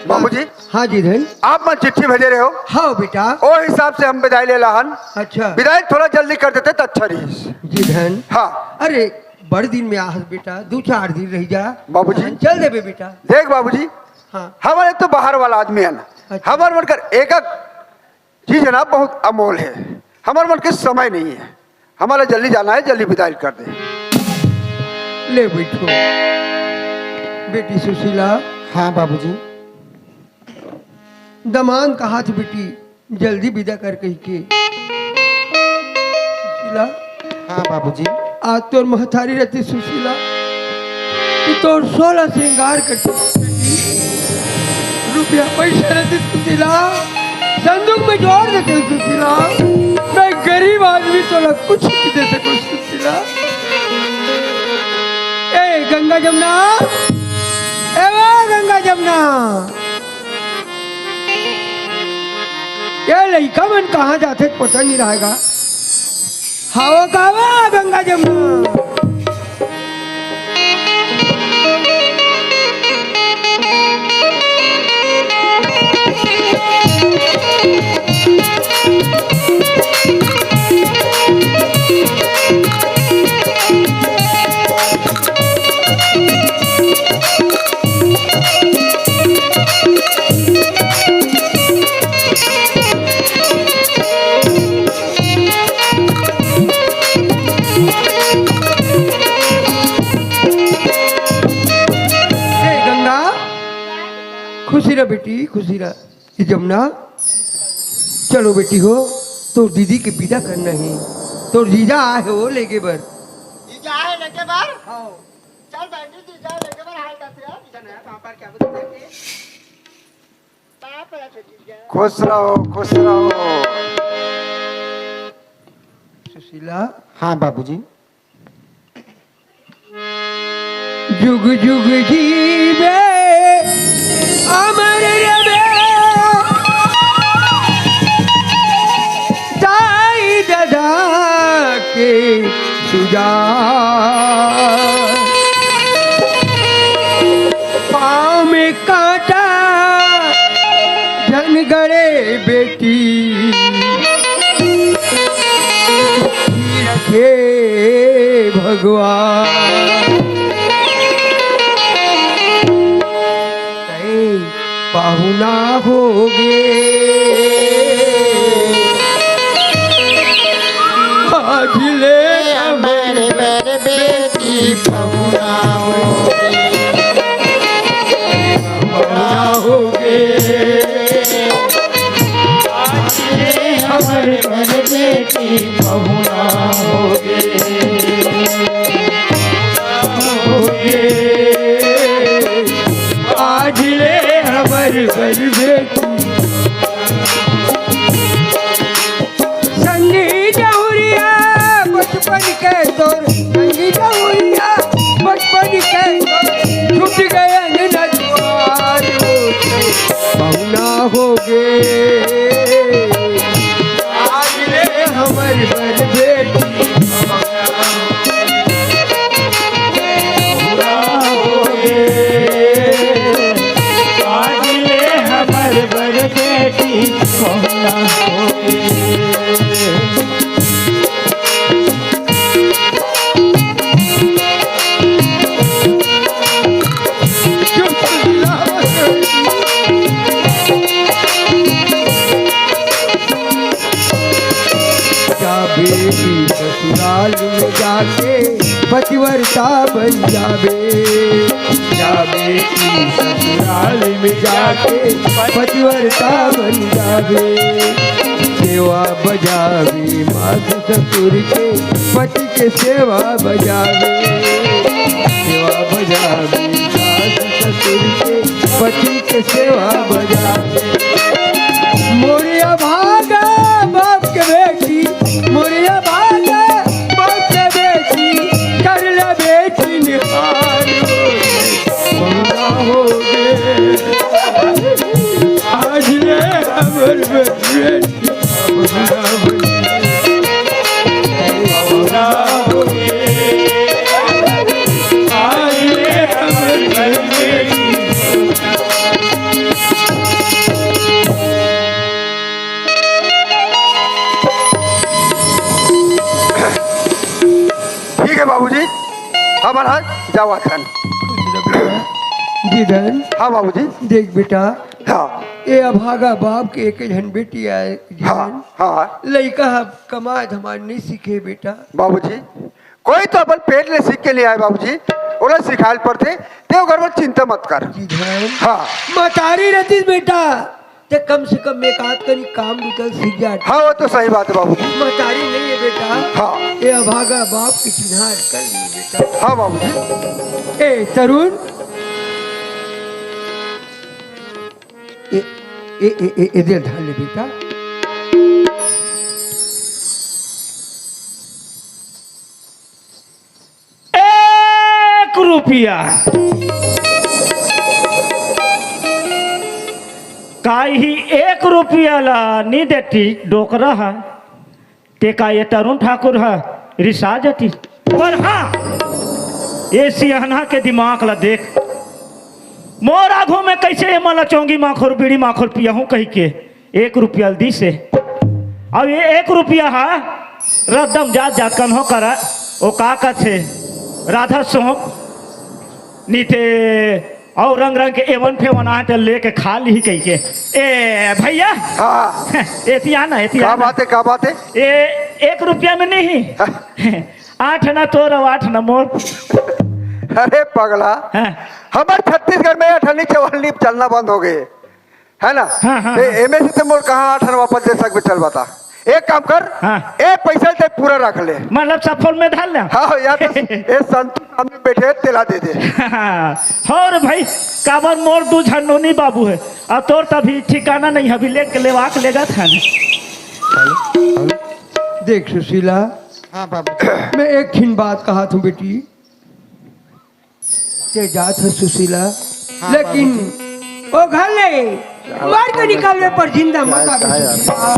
बाबूजी, हाँ जी धन। आप मन चिट्ठी भेजे रहे हो। हाँ बेटा। ओ हिसाब से हम बिदाई ले लाहन। अच्छा। बिदाई थोड़ा जल्दी कर देते त अच्छा रहिस। जी धन। हाँ। अरे, बड़ दिन में आहस बेटा, दू चार दिन रह जा। बाबूजी। चल देबे बेटा। देख बाबूजी, हाँ। हमर एक तो बाहर वाला आदमी है ना, अच्छा। हमर मन कर एक एक चीज है ना, बहुत अमोल है। हमर मन के समय नहीं है, हमारा जल्दी जाना है, जल्दी बिदाई कर दे। ले बैठो बेटी सुशीला। हाँ बाबूजी। दमान कहा थे बेटी, जल्दी विदा कर कहि के। सुशीला। हाँ बाबूजी। आज तोर महतारी रहती सुशीला, कि तोर सोलह श्रृंगार करती, रुपया पैसा रहती सुशीला, संदूक में जोड़ देते सुशीला। मैं गरीब आदमी, तोला कुछ नहीं दे सकूं सुशीला। ए गंगा जमुना, ए वो गंगा जमुना, ये लइका मन कहाँ जाथे पता नहीं रहेगा। हवा कावा गंगा जमुना। ए गंगा, खुशी रह बेटी, खुशी रह। ए जमुना, चलो बेटी हो, तोर दीदी के विदा करना है। तोर जीजा आए हो लेगे बर। जीजा आए लेगे बर? हाँ। चल बेटी, जीजा लेगे बर हाल करते हैं। चल ना, पापा क्या बोलते हैं? खुश रहो, खुश रहो। सुशीला। हाँ बाबूजी। जुग जुग जीवे अमर रवे, दाई ददा के सुजा। पाँव में कांटा झन गड़े बेटी, रखे भगवान। तैं पाहुना होगे। आज ले हमर बर बेटी पहुना होगे। पहुना होगे। आज ले हमर बर बेटी पहुना होगे। होगे। आज ले हमर बर बेटी संगी जहुरिया बचपन के तोर, संगी जहुरिया बचपन के तोर, छूट गए नजवार होते पहुना होगे। आज ले हमर बर बेटी पहुना होगे। आज ले हमर बर बेटी पहुना होगे। ससुराल में जाके पतिव्रता बन जाबे। या बेटी ससुराल में जाके पतिव्रता बन जाबे। सेवा बजाबे माँ ससुर के, पति के सेवा बजाबे। सेवा बजाबे सास ससुर के, पति के सेवा बजाबे। मोरिया भागा बाप के बेटी, मोरिया भागा बाप के बेटी, कर ले बेटी निहार। बौरा हो गे आज ले हमर बेटी। ठीक है बाबूजी, हमन ह जावत हन। दीदन, हाँ बाबूजी। देख बेटा, हाँ। ए अभागा बाप के एक झन बेटी आय, हाँ, दीदन। हाँ। लइका ह कमाए धमाए नइ सीखे बेटा। बाबूजी, कोई तो अपन पेट ले सीख के नइ आय बाबूजी, ओला सिखाए ल पड़थे, ते ओकर बर चिंता मत कर। दीदन, हाँ। मतारी रहतिस बेटा, ते कम से कम एक आध कनी काम बुता सीख जात। हाँ, वो तो सही बात है बाबूजी। महतारी नइ हे बेटा। हाँ। ए अभागा बाप के चिन्हार कर ली बेटा। हाँ बाबूजी। ए तरुण, ए, ए, ए, ए, ए दे धर ले बेटा। एक रुपया। काहे एक रुपया ला नी देती डोकरा ह? ते का ये तरुण ठाकुर ह रिसा जती? पर हाँ, ये सियाना के दिमाग ला देख, मोर आघू में कैसे ये मला चौंगी माखोर, बीड़ी माखोर पियाहूँ कही के एक रुपया ल दिस हे। अब ये एक रुपया ह रद्दम जात जात कन्हो करा, ओ का कथे, राधा सोंप नीते अउ रंग रंग के एवन फेवन आहे त लेके खा ली कही के। ए भैया, हाँ। एती आ ना, एती आ का ना। बात है, का बात है? ए, एक रुपया में नहीं। हाँ। आठ ना तोर अउ आठ ना मोर। अरे पगला, हाँ। हमर छत्तीसगढ़ में अठन्नी चवन्नी चलना बंद हो गए। है ना? हाँ, हाँ, ते हाँ। एमे से ते मोर कहाँ आठ आना वापस दे सकबे, चल बता। एक काम कर, हाँ। ए पैसा ते पूरा रख ले। मतलब सब फोन में धर ले। हाँ, या तो ए संतू सामने बैठे, तेला दे दे। हाँ, और भाई, काबर मोर दू झन नोनी बाबू है, और तोर तभी ठिकाना नहीं है, अभी लेके लेवा के लेगा था। देख सुशीला, हाँ बाबू। मैं एक ठिन बात कहा थूँ बेटी, ते जात हस सुशीला, हाँ, लेकिन बाबूजी। ओ घर ले मार के निकालबे पर जिंदा मत आबे सुशीला।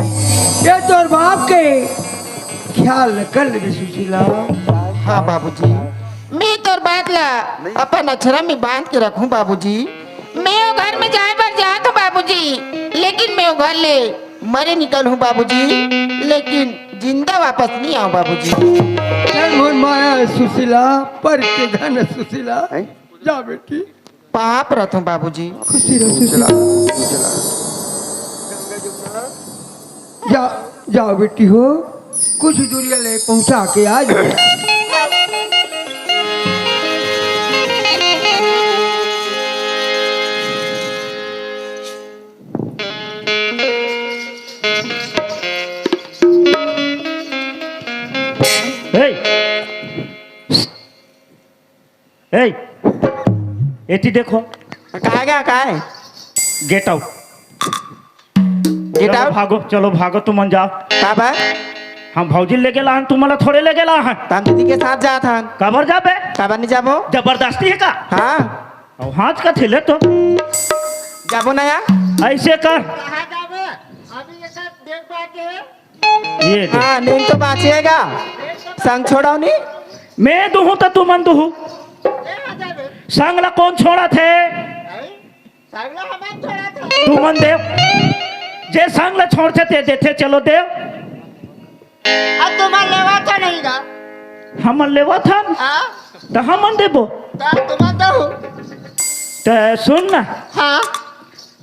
ये तोर बाप के ख्याल कर लेबे सुशीला। हाँ बाबूजी, मैं तोर बात ला अपन अचरा में बांध के रखूं बाबूजी। मैं ओ घर में जाए बर जात हूँ बाबूजी, लेकिन मैं ओ घर ले मरे निकलहूँ बाबूजी, लेकिन जिंदा वापस नहीं आऊँ बाबूजी। चल मोर माया सुशीला, पर के धन सुशीला। हैं? जा बेटी। पाप रथों बाबूजी। खुशी रह सुशीला। जा, जाओ बेटी हो, कुछ दूरिया ले पहुंचा के आ जाओ। ए, ए, एती देखो। काय गा, काय? Get out। Get चलो out? भागो, चलो भागो, तुमन जाओ। काबर? हम भौजी लेगे ला हन, तुमन ला थोड़े लेगे ला हन। त हम दीदी के साथ जात हन। काबर जाबे? काबर नहीं जाबो? जबरदस्ती है का? हाँ। अउ हाथ का थैले तो। जाबो ना यार। ऐसे कर। कहाँ जाबे? अभी ये सब देख पाके। ये दे। हाँ, नींद तो बाँचेगा। संग छोड़ाओ नी। मैं दुहूँ तो तुमन दुहू। संग ला कौन छोड़थे? तुमन देव। जे संग ला छोड़थे ते देथे, चलो देव। अब तुमन लेवा तो नहीं गा। हमन लेवा था न? हाँ। तो हमन देबो। तो तुमन दो। तो सुन ना। हाँ।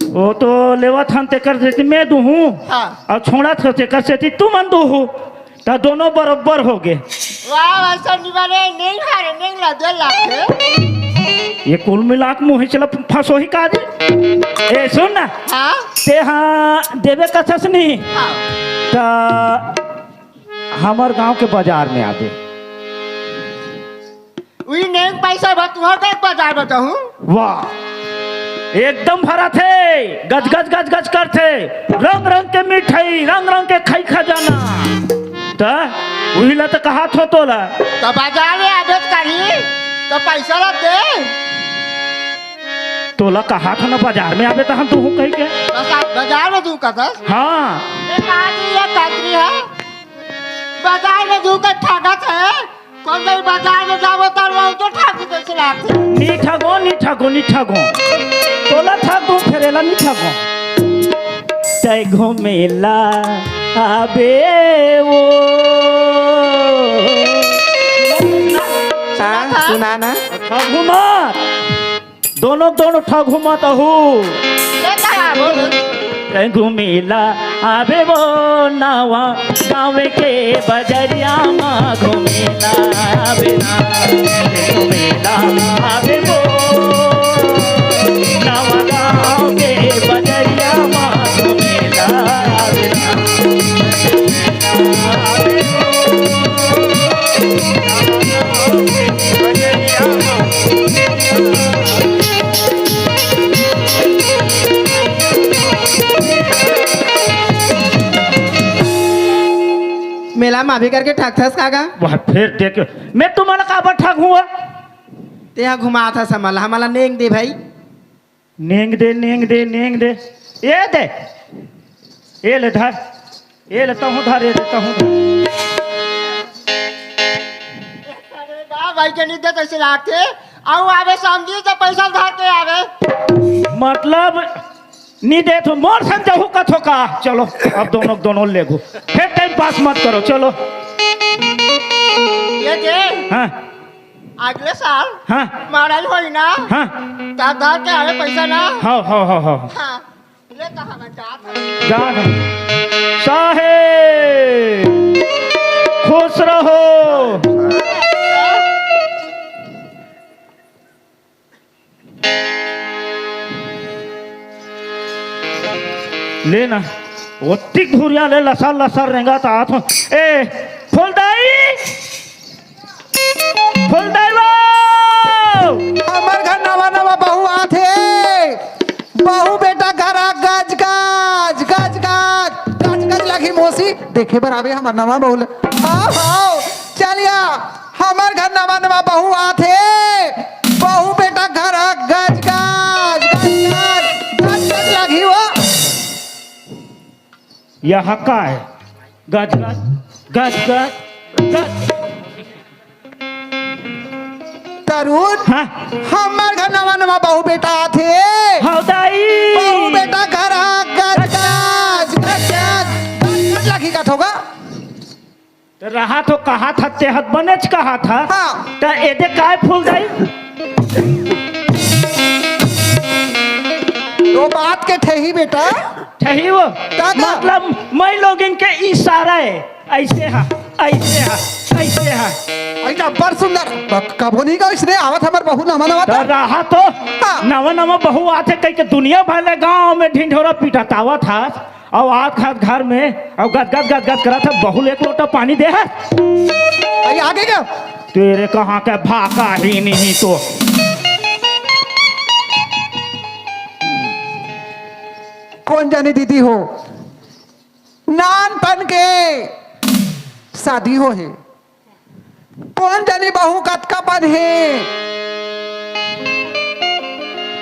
वो तो लेवत हन तेकर सेती मैं दुहूँ, हाँ। अउ छोड़त हन तेकर सेती तुमन दुहू, त दोनों बरोबर हो गे। वाह, वइसन निमन हे, नेंग हारे, नेंग ला दे लागे। ये कुल मिला के मुँह चला फंसो ही का दे। ए, सुन ना। हाँ? ते हाँ देबे कथस नहीं। हाँ। त हमर गांव के बाजार में आबे। उही नेंग पैसा बा, तुहर का बाजार बताहूँ। वाह, एकदम भरत हे, गज गज गज गज करथे, रंग रंग के मिठाई, रंग रंग के खाई खजाना। त उही ला त कहात हों तोला। त बाजार में आबे त करही, त पैसा ला दे। तोला कहात हों ना बाजार में आबे त हम तुहूँ कहिके। बस आप बाजार में तू कहतस? हाँ। ये कहा जी, ये कंत्री है, बाजार में तू का ठगत है। कौन भाई बाजार में जाबो त वहाँ तो ठाकुर जैसे लागथे। नी ठगों, नी ठगों, नी ठगों। तोला ठगों, फेर एला नी ठगों। तैं घूमेला आबे वो। हाँ, सुना ना। ठगों मत। दोनों, दोनों ठगों मत अहू। ये का है? बोल। तैं घूमेला आबे वो नवा गाँव के बजरिया मा घूमेला आबे ना। तैं घूमेला आबे वो नवा गाँव के बजरिया मा घूमेला आबे ना। मेला मा भी करके ठगथस का गा? वह फेर देख, मैं तुम्हारा काबर ठगहूँ? तेहा घुमाथस हमला, हमला नेंग दे भाई। नेंग दे, नेंग दे, नेंग दे। ए दे। ए ले धर। ए ले तहूँ धर, ए दे तहूँ धर। अरे बा, भाई के नी दे तइसे लागथे। अउ आबे समझी त पैसा धर के आबे। मतलब नी दे तो मोर संग जहू कथो का। चलो, अब दोनों, दोनों लेगो। फेर टाइम पास मत करो, चलो। ये दे। हाँ। अगले साल हाँ। मारई होही ना। हाँ। त धर के आबे पैसा ना। हाँ, हाँ, हाँ, हाँ। हाँ। ले त हम जात हन। जा ना। साहेब, खुश रहो। ले ना, ओतिक धुरिया ले लसर लसर रेंगत आत हों। ए, फूलदाई, फूलदाई वो! हमर घर नवा नवा बहू आथे। बहू बेटा घर आ गज गज, गज गज, गज गज लगही मौसी। देखे बर आबे हमर नवा बहू ल। आओ, आओ, चलिया, हमर घर नवा नवा बहू आथे। बहू बेटा घर आ गज गज, गज गज, गज गज लगही वो। यह का हे? गज गज, गज गज, गज। तरुण, हाँ। हमर घर नवा नवा बहू बेटा आथे। हव दाई। बहू बेटा घर आ गज गज, गज गज, गज गज लगही कथो गा। त रहा तो कहा था, तेहत बनेच कहा था। हाँ। त एदे काय फूलदाई? वो बात के ठही बेटा। ठही वो? का, का? मतलब, मैं लोगिन के इशारा हे। अइसे हा, अइसे हा, अइसे हा। अइसे अब्बड़ सुंदर। क-, कभो नहीं गा अइसने आवत हमर बहू नवा नवा त था। रहा तो हाँ। नवा नवा बहू आथे कहिके दुनिया भर ले गाँव में ढिंढोरा पीटत आवत हा। अउ आत खात घर में, अउ गद गद गद गद करत हे, बहू ल एक लोटा पानी दे हे। अरे आगे क्या? तेरे कहाँ के भाका ही नहीं तो। कौन जाने दीदी हो, नानपन के शादी हो हे। कोन जनी बहू कतका पन हे,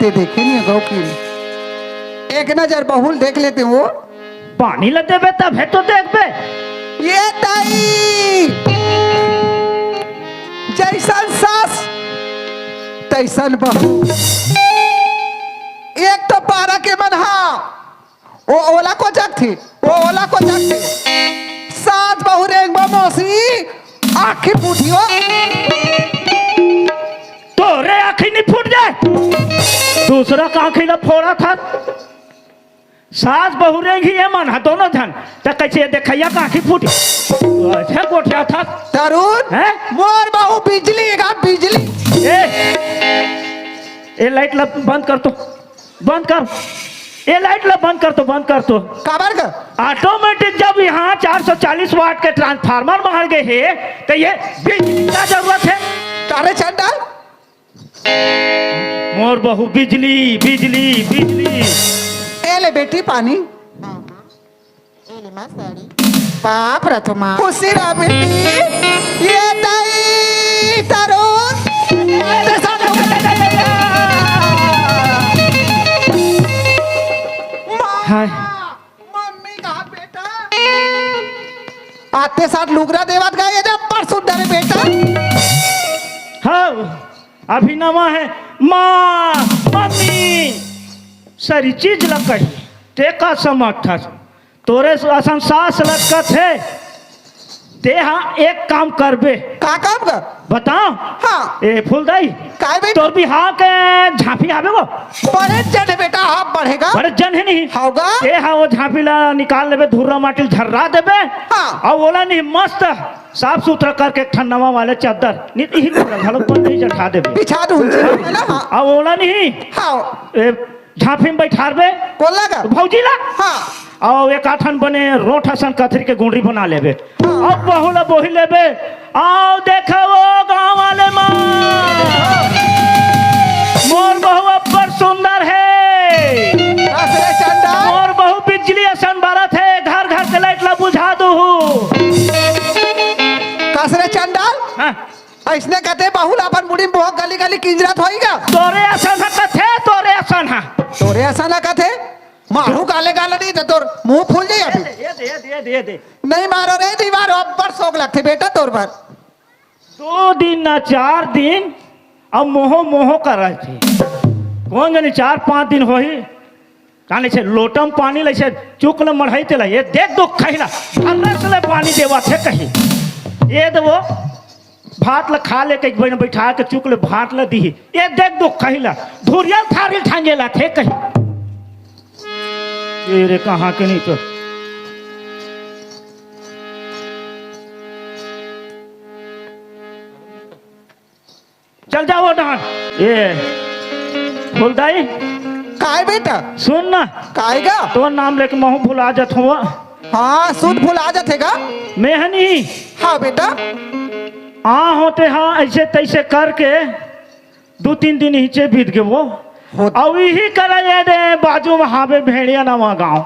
ते देखे नहीं गौ की। एक नजर बहू ल देख लेते हो। पानी ल देबे तभे तो देखबे। ये ताई, जैसन सास तैसन बहू। एक तो पारा के मन हा, ओ ओला कोचकथे, ओ ओला कोचकथे। सास बहू रेंगबो मौसी, आँखी फूटी हो। तोरे आँखी नहीं फूट जाए, दूसरा का आँखी ला फोड़ा था। सास बहू रेंगी ये मन ह दोनों झन। त कैसे ये देखैया का आँखी फूटी? अच्छा गोठिया था। तरुण, हैं? मोर बहू बिजली हे गा, बिजली। ए, ए लाइट ला बंद कर तो, बंद कर। ए लाइट ला बंद कर तो, बंद कर तो। काबर गा? ऑटोमेटिक जब यहाँ चार सौ चालीस वाट के ट्रांसफार्मर मार गए हे, त ये बिजली का जरूरत हे? अरे चंडाल, मोर बहू बिजली, बिजली, बिजली। ए ले बेटी पानी। ए ले माँ साड़ी। बाप रे तो माँ। खुशी रह बेटी। ये दाई तरुण। माँ। हाय। मम्मी कहाँ बेटा? आते साथ लुगरा देवत गा, ये जब पर सुंदर हे बेटा। हाँ, अभी नवा हे। माँ, मम्मी, सारी चीज ला कही, ते का समझथस? तोरे असन सास लगत हे, ते हा एक काम करबे। का काम गा? बताओ। हाँ। ए फूलदाई, काय बे? तोर बिहाव के झांपी हावे वो? बड़े जन हे बेटा, हाँ, बड़े गा। बड़े जन हे नहीं? हाव गा। ते हा वो झांपी ला निकाल लेबे, धुर्रा माटी ल झर्रा देबे। हाँ। अउ ओला नहीं मस्त साफ सुथरा करके एक ठन नवा वाले चद्दर, नहीं इही पूरा घलो पर नहीं जठा देबे। बिछा दूँ, जी, है ना? हाँ। अउ ओला नहीं हाँ। ए, झांपी में बैठारबे। कोन ला गा? भौजी ला। हाँ। अउ एक आठन बने रोंठ असन कथरी के गुंडरी बना लेबे। हाँ। अउ बहू ला बोही लेबे। अउ देखा वो गाँव वाले माँ, मोर बहू अब्बड़ सुंदर हे। कस रे चंडाल। मोर बहू बिजली असन बरत हे, घर घर के लाइट ला बुझा दूहू। कस रे चंडाल। हाँ। अइसने कथे बहू ला अपन मुड़ी में बोहक गली गली किंजरत होही गा। तोरे असन ह कथे, तोरे असन ह। तोरे असन ह कथे? मारू गाले गाले नहीं त तोर मुंह फूल जाही अभी। दे, दे, दे, दे, दे। नहीं मारो रे, नहीं मारो, अब्बड़ सोग लगथे बेटा तोर बर। दो दिन ना चार दिन, अब मोहो मोहो करथे। कोन जनी चार पांच दिन होही, कान लइसे लोटा म पानी लइसे चुक ले मढ़ई तेला, ये देख दुख कहिला, भर्रस ले पानी देवत हे कही। ये दे वो भात ल खा ले कही, बइठा के चुक ले भात ल दिही। ये देख दुख कहिला, धुरिया ल थारी ल ठांगे ला थे कही। ये रे कहाँ के नहीं तो। चल जा वो डहर। ए, फूलदाई। काय बेटा? सुन ना। काय गा? तोर नाम लेके महूँ भुला जात हूँ। हाँ, सुध भुला जाथे गा। मैं ह नहीं। हाँ बेटा। आ होते हाँ, ऐसे तैसे करके दू तीन दिन हिचे बीत गे वो। होत- अउ इही करा ये दे बाजू में हावे भेड़िया नवा गाँव।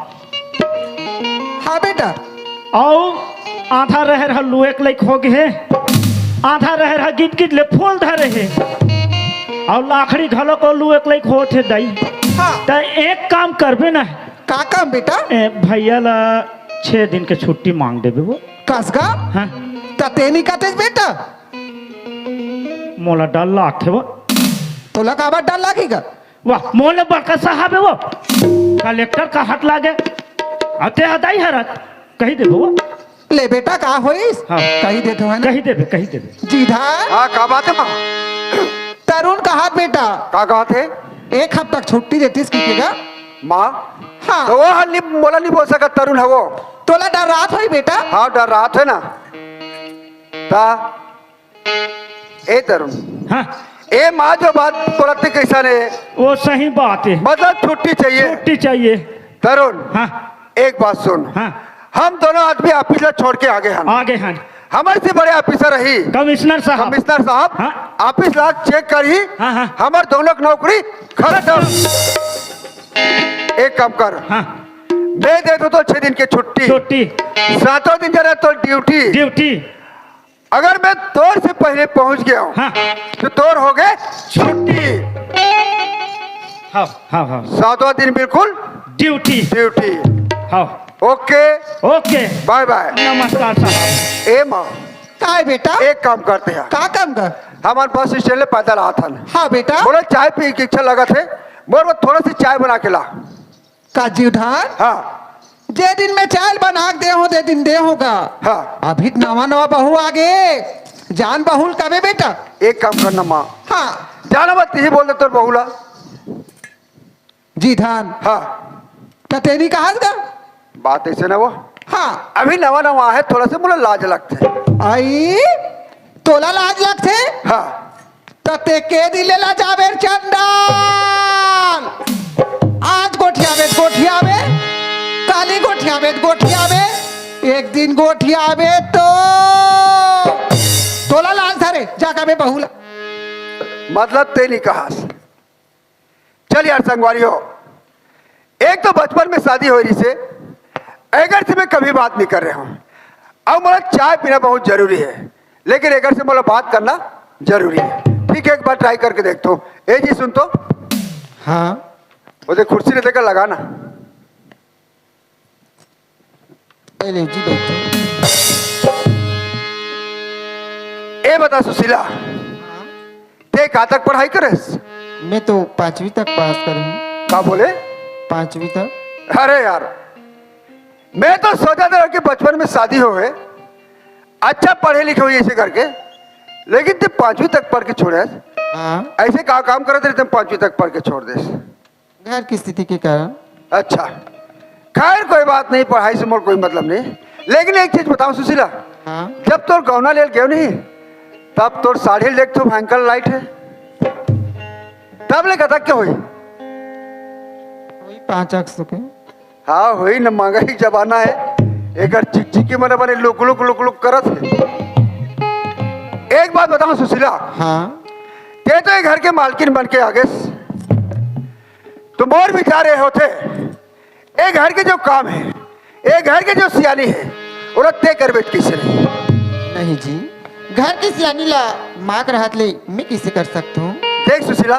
हाँ बेटा। अउ आधा रहर ह लुए के लइक हो गे हे, आधा रहर ह गिट गिट ले फूल धरे हे, अउ लाखड़ी घलो को लुए के लइक होत हे दाई। हाँ। त एक काम करबे ना। का काम बेटा? ए, भैया ला छह दिन के छुट्टी मांग देबे वो। कस गा? हाँ। त तेनी कतेस बेटा? मोला डर लागथे वो। तोला काबर डर लागही गा? वाह, मोर ले बड़का साहब हे वो, कलेक्टर का हट लागे। अते हदाई हरत, कही देबो वो। ले बेटा, का होइस? हाँ। कही देथो, है ना? कही देबे, कही देबे। जी धान। हाँ, का बात हे माँ? तरुण कहत बेटा। का कहत हे? एक हफ्ता के छुट्टी देतिस कहिके गा। माँ? हाँ। त वो हर नि-, मोला नहीं बोल सकत, तरुण हे वो। तोला डर रात होही बेटा? हाँ, डर रात हे ना। ता ए तरुण। हाँ। ए माँ जो बात बोलत हे कइसन हे? वो सही बात हे। मतलब छुट्टी चाहिए। छुट्टी चाहिए। तरुण, हाँ। एक बात सुन। हाँ। हम दोनों आदमी ऑफिस ला छोड़ के आगे हन। आगे हन। हमर से बड़े ऑफिसर रही। कमिश्नर साहब। कमिश्नर साहब, हाँ। ऑफिस ला चेक करही। हाँ, हाँ। हमर दोनों के नौकरी खत्म। एक काम कर। हाँ। मैं दे दूँ तो छह दिन के छुट्टी। छुट्टी। सातों दिन जरा तो ड्यूटी। ड्यूटी। अगर मैं तोर से पहले पहुंच गया हूँ, हाँ। तो तोर हो गए छुट्टी। हाँ, हाँ, हाँ। सातवां दिन बिल्कुल ड्यूटी। ड्यूटी। हाँ। ओके। ओके। बाय बाय। नमस्कार साहब। ए माँ। काय बेटा? एक काम करते हैं। का काम कर? हमन बस स्टैंड ले पैदल आत हन। हाँ बेटा। बोले चाय पी के इच्छा लगत हे, मोर बर थोड़ा सी चाय बना के ला। का जीवधान? हाँ। जे दिन मैं चाय बना के दे हूँ, दे दिन दे हूँ गा। हाँ। अभी त नवा नवा बहू आगे, जान बहू ल कबे बेटा। एक काम करना माँ। हाँ। जाना मत, तिही बोल दे तोर बहू ला। जीधान। हाँ। त तें नइ कहस गा? बात अइसे न वो। हाँ। अभी नवा नवा हे, थोड़ा से मोला लाज लगथे। आई, तोला लाज लगथे? हाँ। त तें के दिन ले लाजाबे चंडाल? आज गोठियाबे त गोठियाबे, काली गोठियाबे त गोठियाबे, एक दिन गोठियाबे त तोला लाज धरे, जा कबे बहू ला। मतलब तें नइ कहस। चल यार संगवारी हो, एक तो बचपन में शादी होय रहिसे, एकर से मैं कभी बात नइ करे हंव। अब मोला चाय पीना बहुत जरूरी हे, लेकिन एकर से मोला बात करना जरूरी हे। ठीक हे, एक बार try करके देखथंव। ए जी सुन तो। हाँ। वो दे कुर्सी ल दे कर लगा ना। ए ले जी, बैठो। ए बता सुशीला, हाँ? तें का तक पढ़ाई करेस? मैं तो पांचवी तक पास करे हंव। का बोले? पांचवी तक। अरे यार, मैं तो सोचत रहेंव कि बचपन में शादी होय हे, अच्छा पढ़े लिखे होही अइसे करके, लेकिन तें पांचवी तक पढ़ के छोड़े हस। हाँ। अइसे का काम करत रहे, तें पांचवी तक पढ़ के छोड़ देस? घर की स्थिति के कारण। अच्छा, खैर कोई बात नहीं, पढ़ाई से मोर कोई मतलब नहीं, लेकिन एक चीज बताओ सुशीला, हाँ। जब तोर गौना ले गेंव नहीं, तब तोर साड़ी ल देख तो भयंकर light हे, तब ले कतक के होही? वही पाँच लाख के। हाँ, होही न, महंगाई के जमाना हे, एकर चिकचिकी मन बने लुक लुक लुक लुक करत हे। एक बात बताओ सुशीला, हाँ। तें तो ये घर के मालकिन बन के आ गेस, त मोर विचार ये होथे, ए घर के जो काम हे, ए घर के जो सियानी हे, ओला तें करबे त कइसे नहीं? नहीं जी, घर के सियानी ला माँ के रहत ले मैं कइसे कर सकत हंव? देख सुशीला,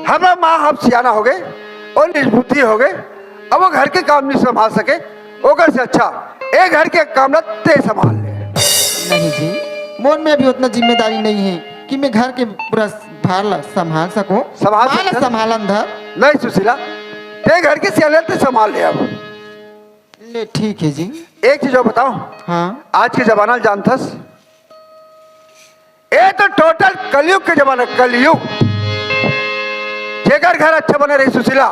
हमर माँ अब सियाना होगे अउ निजबुद्धि होगे, अब वो घर के काम नइ संभाल सके, ओकर से अच्छा ए घर के काम ला तें संभाल ले। नहीं जी, मोर में अभी ओतना जिम्मेदारी नइ हे कि मैं घर के पूरा भार ला संभाल सकंव। संभाल माँ ला सकथस? संभालन धर। नहीं सुशीला, तें घर के सियानी ला तें संभाल ले अब। ले ठीक हे जी। एक चीज अउ बताओ, हाँ। आज के जमाना ल जानथस? ए तो total कलयुग के जमाना, कलयुग। जेकर घर अच्छा बने रही सुशीला,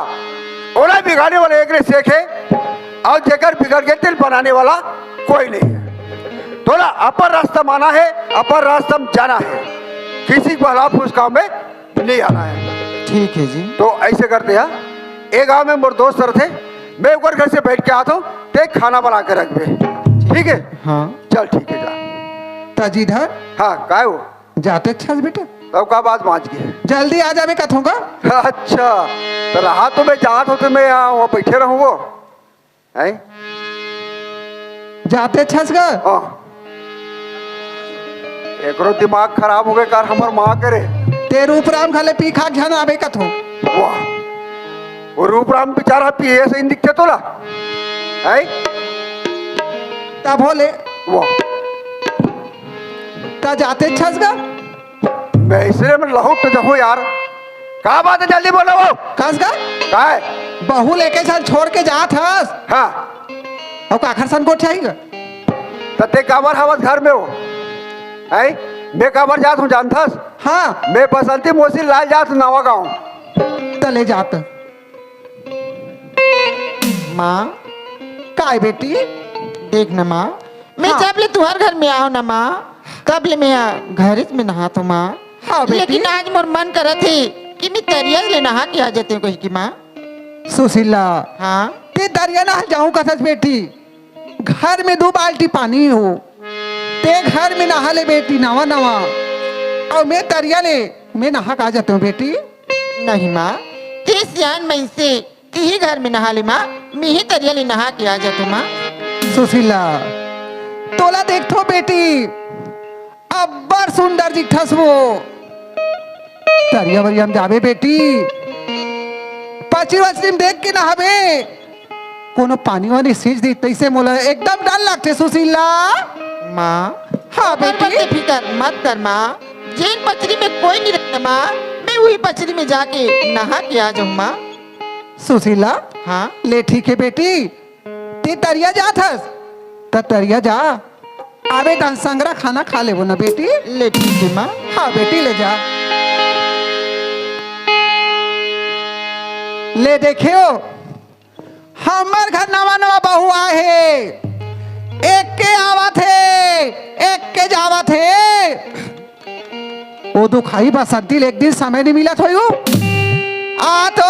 ओला बिगाड़े वाला एक ले एक हे, अउ जेकर बिगड़ गे तेला बनाने वाला कोई नहीं हे। तोला अपन रास्ता म आना हे, अपन रास्ता म जाना हे, किसी के बहला फुसलाव में नइ आना हे। ठीक हे जी। त अइसे करते हन, ए गांव में मोर दोस्त रहिथे, मैं ओकर घर से बैठ के आत हंव, तें खाना बना के रखबे, ठीक हे? हाँ। चल ठीक हे, जा। त जी धर। हाँ, काय हो? जाते अच्छा बेटा। तब का बात बाँच गे? जल्दी आ जाबे कथों का। अच्छा, त रहा तो मैं जात हंव, त मैं यहाँ वहाँ बैठे रहूँ वो। हैं? जाते छस गा? हाँ। एकरो दिमाग खराब होगे का हमर माँ के रे। तें रूपराम घर ले पी खा के झन आबे कथों। वाह। वो रूपराम बेचारा पिए सही दिखथे तोला। हैं? तब होले। वाह। त जाते छस गा? मैं अइसने में लहुट जाहूँ यार। का बात हे, जल्दी बोलो वो। कस का? काय? बहू ल एके झन छोड़ के जात हस? हाँ। अउ काखर संग गोठियाही गा? त तें काबर हवस घर में वो? हैं? मैं काबर जात हंव जानथस? हाँ। मैं बसंती मौसी ल लाय जात हंव नवा गाँव। त ले जात। माँ। काय बेटी? देख न माँ, मैं हाँ। जब ले तुँहर घर में आय हंव न माँ, तब ले मैं घरेच में नहात हंव माँ। हाँ बेटी। लेकिन आज मोर मन करत हे कि मैं तरिया ले नहा के आ जातेंव कहिके माँ। सुशीला। हाँ। तें तरिया नहा जाहूँ कथस बेटी, घर में दू बाल्टी पानी हे, तें घर में नहा ले बेटी नवा नवा, अउ मैं तरिया ले मैं नहा के आ जातेंव बेटी। नहीं माँ, तें सियान मइनसे, तिही घर में नहा ले माँ, मेंही तरिया ले नहा के आ जातेंव माँ। सुशीला, तोला देखथों बेटी, अब्बड़ सुंदर दिखथस वो। तरिया वरिया में जाबे बेटी, पचरी वचरी में देख के नहाबे, कोनो पानी वानी सींच दिही तइसे मोला एकदम डर लगथे सुशीला। माँ, हाँ ओकर बेटी। बर तें फिकर मत कर माँ, जेन पचरी में कोई नइ रहे माँ, मैं उही पचरी में जाके नहा के आ जाहूँ माँ। सुशीला। हाँ। ले ठीक हे बेटी, तें तरिया जात हस, त तरिया जा, आबे त संघरा खाना खा लेबो न बेटी। ले ठीक हे माँ। हाँ बेटी, ले जा। ले देखेव, हमर घर नवा नवा बहू आए हे, एक के आवत हे, एक के जावत हे। ओ दुखाही बसंती ल एक दिन समय नहीं मिलत होई। आ तो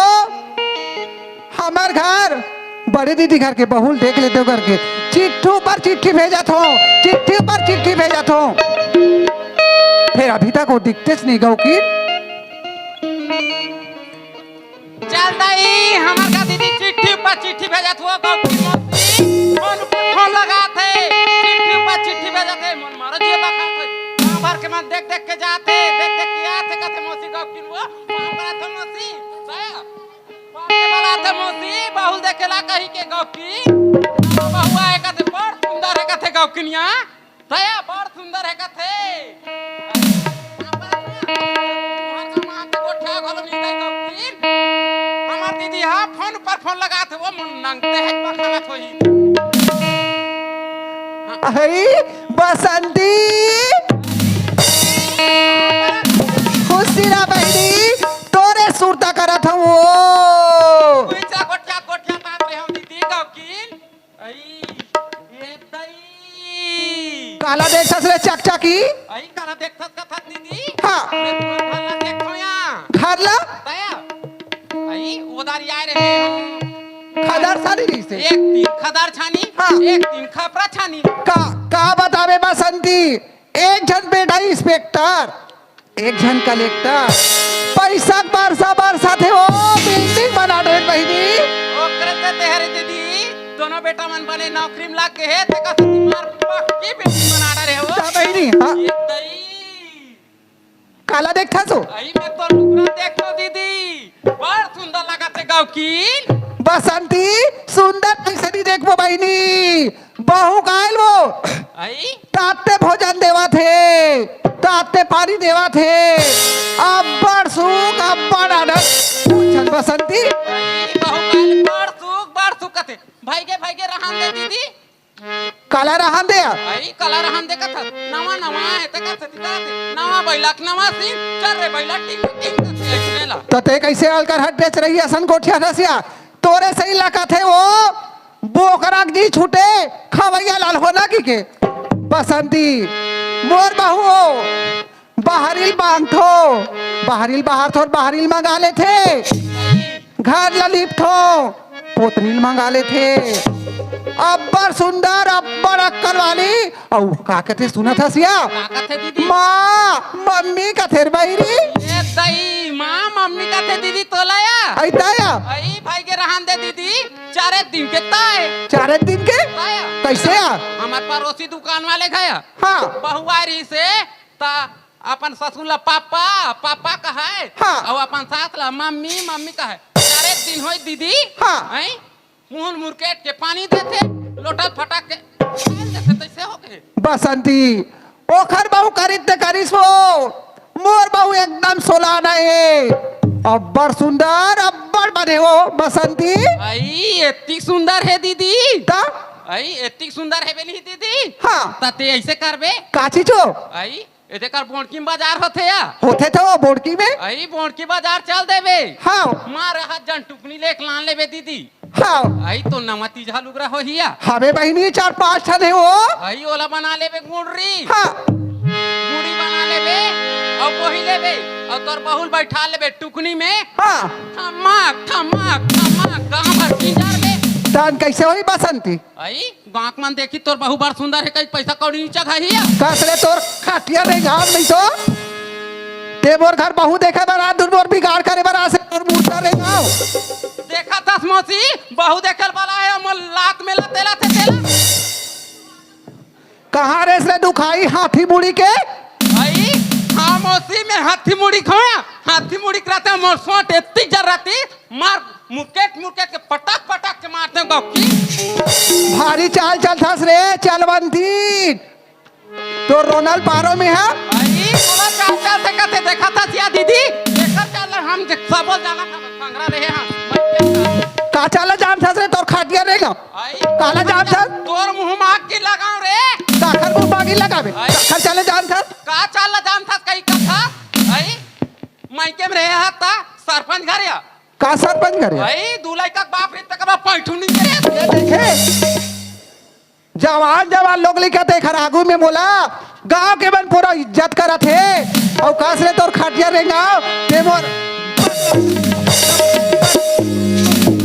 हमर घर बड़े दीदी घर के बहू ल देख लेते हो करके चिट्ठी ऊपर चिट्ठी भेजत हो, चिट्ठी ऊपर चिट्ठी भेजत हो, फिर अभी तक वो दिखतेच नहीं गौकी। चल दई, हमर का दीदी चिट्ठी ऊपर चिट्ठी भेजत हो, गौकी मौसी फोन ऊपर फोन लगात हे, चिट्ठी ऊपर चिट्ठी भेजत हे, मन मारो जिए बखात हे। गाँव भर के मन देख देख के जात हे, देख देख के आत हे, कथे मौसी गौकी वो, पाँव परत हो मौसी, दया, पाँव के बलात हे मौसी, बहू देखेला कही के गौकी, बहू आए कथे बड़ सुंदर हे कथे गौकिनिया। दया बड़ सुंदर हे कथे। हमर दीदी हा फोन पर फोन लगात हे, वो मन नंगते हे बखानत होही। अहई बसंती, खुशी रह बहिनी, तोरे सुरता करत हूँ। पैसा गोठिया गोठिया बात रहे हम दीदी गौकिन। अई, ए दई। काला देखथस रे चकचकी? अई, काला देखथस कथस दीदी? हाँ। मैं तो घर ला देखथों या। घर ला? दया। अई, उधारी आए रहे हम। खदर छानी रहिसे। एक दिन खदर छानी, हाँ। एक दिन खपरा छानी। का, का बतावे बसंती? एक झन बेटा इंस्पेक्टर, एक झन कलेक्टर, पैसा बरसा बरसा थे वो बिल्डिंग बना डरे बहिनी। ओकरे से तेहरे दीदी, दोनों बेटा मन बने नौकरी में लाग के हे, तेका से मार पक्की बिल्डिंग बना डरे हो। ता बहिनी, हाँ। ये दई। काला देखथस ओ? अई मैं तो लुगरा देखथों दीदी, बड़ सुंदर लगथे गौकिन। बसंती, सुंदर कइसे नहीं देखबो बहिनी? बहू कायल वो। अई? ताते भोजन देवत हे, ताते पानी देवत हे। अब्बड़ सुख, अब्बड़ आनंद। चल बसंती। अई, बहू कायल बड़ सुख, बड़ सुख कथे। भाई के, भाई के रहन दे दीदी। काला रहन दे। अई, काला रहन दे कथस। नवा, नवा हे, ते कथस, ते कथस। नवा बैला के नवा सींग, चल रे बैला, टिंग, टिंग, कथस, अइसने ला। त ते कइसे अलकर हट बेच रही असन गोठिया नसिया? तोरे सही लगत हे वो। बोकरा के जी छूटे, खवैया लाल होना की के। बसंती, मोर बहू, बाहरिल मांगथो, बाहरिल बाहर थोर बाहरिल मंगा लेथे। घर ला लिपथो, पोतनी ल मंगा लेथे। अब्बड़ सुंदर, अब्बड़ अक्कल वाली, अउ का कथे सुनत हस या? का कथे दीदी? माँ, मम्मी कथे रे बहिरी। ए दई, माँ, मम्मी कथे दीदी तोला या? अई दया। अई भाई के रहन दे दीदी, चारे दिन के ताय। चारे दिन के? ताय। कइसे या? हमर पड़ोसी दुकान वाले घर। हाँ। बहू आय रहिसे, त अपन ससुर ला पापा, पापा कहय, हाँ। अउ अपन सास ला मम्मी, मम्मी कहय। चारे दिन होय दीदी, हाँ। हैं? मुहन मुरकेट के पानी देथे, लोटा फटाक के डाल देथे, तइसे हो गए। बसंती, ओखर बहू करिस ते करिस वो, मोर बहू एकदम सोलाना हे, अब्बड़ सुंदर, अब्बड़ बने वो, बसंती। अई, एतिक सुंदर हे दीदी। त? अई, एतिक सुंदर हे बे नहीं दीदी। हाँ। त ते अइसे करबे? का चीज हो? अई, ए तेकर बोंडकी में बाजार होथे या? होथे तो बोंडकी में? अई बोंडकी बाजार चल देबे। हाँ। मार हाथ जन टुकनी लेके लान लेबे दीदी। हाँ। अई तो नवा तीजहा लुगरा होही या? हवे बहिनी चार पांच ठन हे वो। अई ओला बना लेबे गुंडरी। हाँ। गुंडरी बना लेबे अउ बोही लेबे अउ तोर बहू ल बैठा लेबे टुकनी में। हाँ। ठमाक, ठमाक, ठमाक, गाँव भर किंजर में। दान कइसे होही बसंती? अई गाँव के मन देखी तोर बहू बड़ सुंदर हे, कहीं पैसा कौड़ी नी चघाही या? कस रे तोर खटिया नहीं गाँव नहीं तो। ते मोर घर बहू देखे बर आ, दूर मोर बिगाड़ करे बर आ से तोर मूर्ता नहीं गाँव। देखा थस मौसी, बहू देखे बर आए हे, मोर लात में ला तेला थे तेला। कहाँ रेस रे दुखाही हाथी मुड़ी के? अई, हाँ मौसी, मैं हाथी मुड़ी खोया, हाथी मुड़ी के रहते मोर सोट एत्ती जर रहती, मार मुकेट मुकेट के पटक पटक के मारते गौकी। भारी चाल चलथस रे चलवंती। तो रोनल पारो में है। अरे तोला चाल चाल से कथे देखा थस या दीदी, देखा चाल हम सबो जाना था संगरा रहे हाँ। का चाल जानथस रे तोर खाटिया रे गा। आई काला जानथस। तोर मुंह में आग की लगाओ रे। काखर मुंह में आगी लगावे। आई काखर चाल जानथस। का चाल जानथस कई कथा। आई माइके में रहे हा ता सरपंच घर या। का सरपंच करे? भाई, दू लइका के बाप रे, तकर बाद पैठुनी करे। ये देखे, जवान जवान लोग लइका ते खर आगू में मोला गांव के मन पूरा इज्जत करत हे। अउ कस रे तोर खटिया रेंगाव, ते मोर।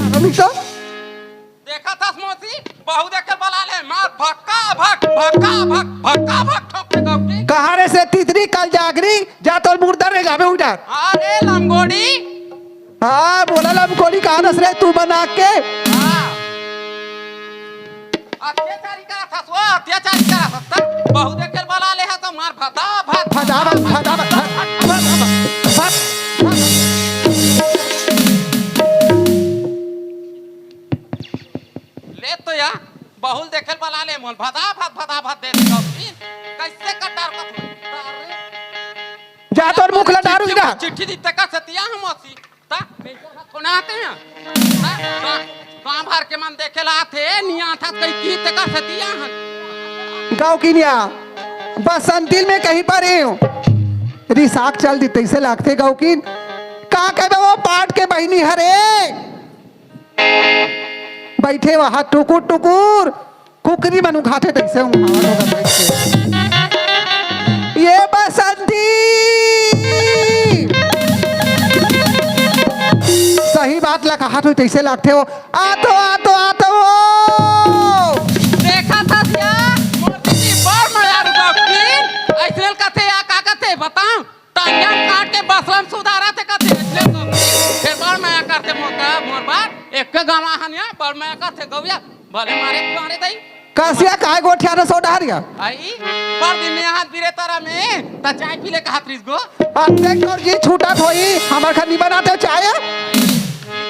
अभी तो देखा था मौसी, बहू देखे बला ले, मार भक्का भक, भक्का भक, भक्का भक ठोक के गौकी। कहाँ रे से तितरी कल जागरी, जा तोर मुर्दा रेंगावे उधर। अरे लंगोड़ी। हाँ, बोला लंगोड़ी कहाँ नस रे तू बना के। हाँ। अत्याचारी करा था सो, अत्याचारी करा था। तब बहू देखे बला ले है तो मार भदा भत। भदा भत, भदा भत, भत, भत, भत। ले तो या, बहुल देखे बला ले मोल, भदा भत, भदा भत दे दे गौरी। कैसे कटार को तू? जा तोर मुख ला दारू चिट्ठी, ना। चिट्ठी दी तक सतिया हम असी। ता, कोना आते हैं? ता, ता, गांव भर के मन देखे ला आथे, निया था कई की तक सतिया हम। गाँव की निया, बसंती में कहीं पर ही हूँ। रिसाक चल दी तैसे लागथे गाँव की। का कहबे वो पाट के बहिनी हरे? बैठे वहाँ टुकुर टुकुर कुकरी मन उघाथे तैसे उघावत होगा बैठ के। ये बसंती सही बात ला कहा तो तैसे लागथे हो। आ तो, आ तो, आ तो हो। देखा था क्या? मोर दीदी बड़ मया रुका की। ऐसे कथे या का कथे बताओ? टांगिया काट के बसवन सुधारा थे कथे, ले तो फिर बड़ मया करते मोर का, मोर बात, एक के गावा हनिया, बड़ मया करते गौया, भले मारे मारे दई। कसिया काय गोठिया न सो डहरिया? आई, पर दिन में हाथ बिरे तारा में, त चाय पी ले का हाथ रिस गो। अब देख तोर जी छूटत होई, हमर खनी बनाते चाय।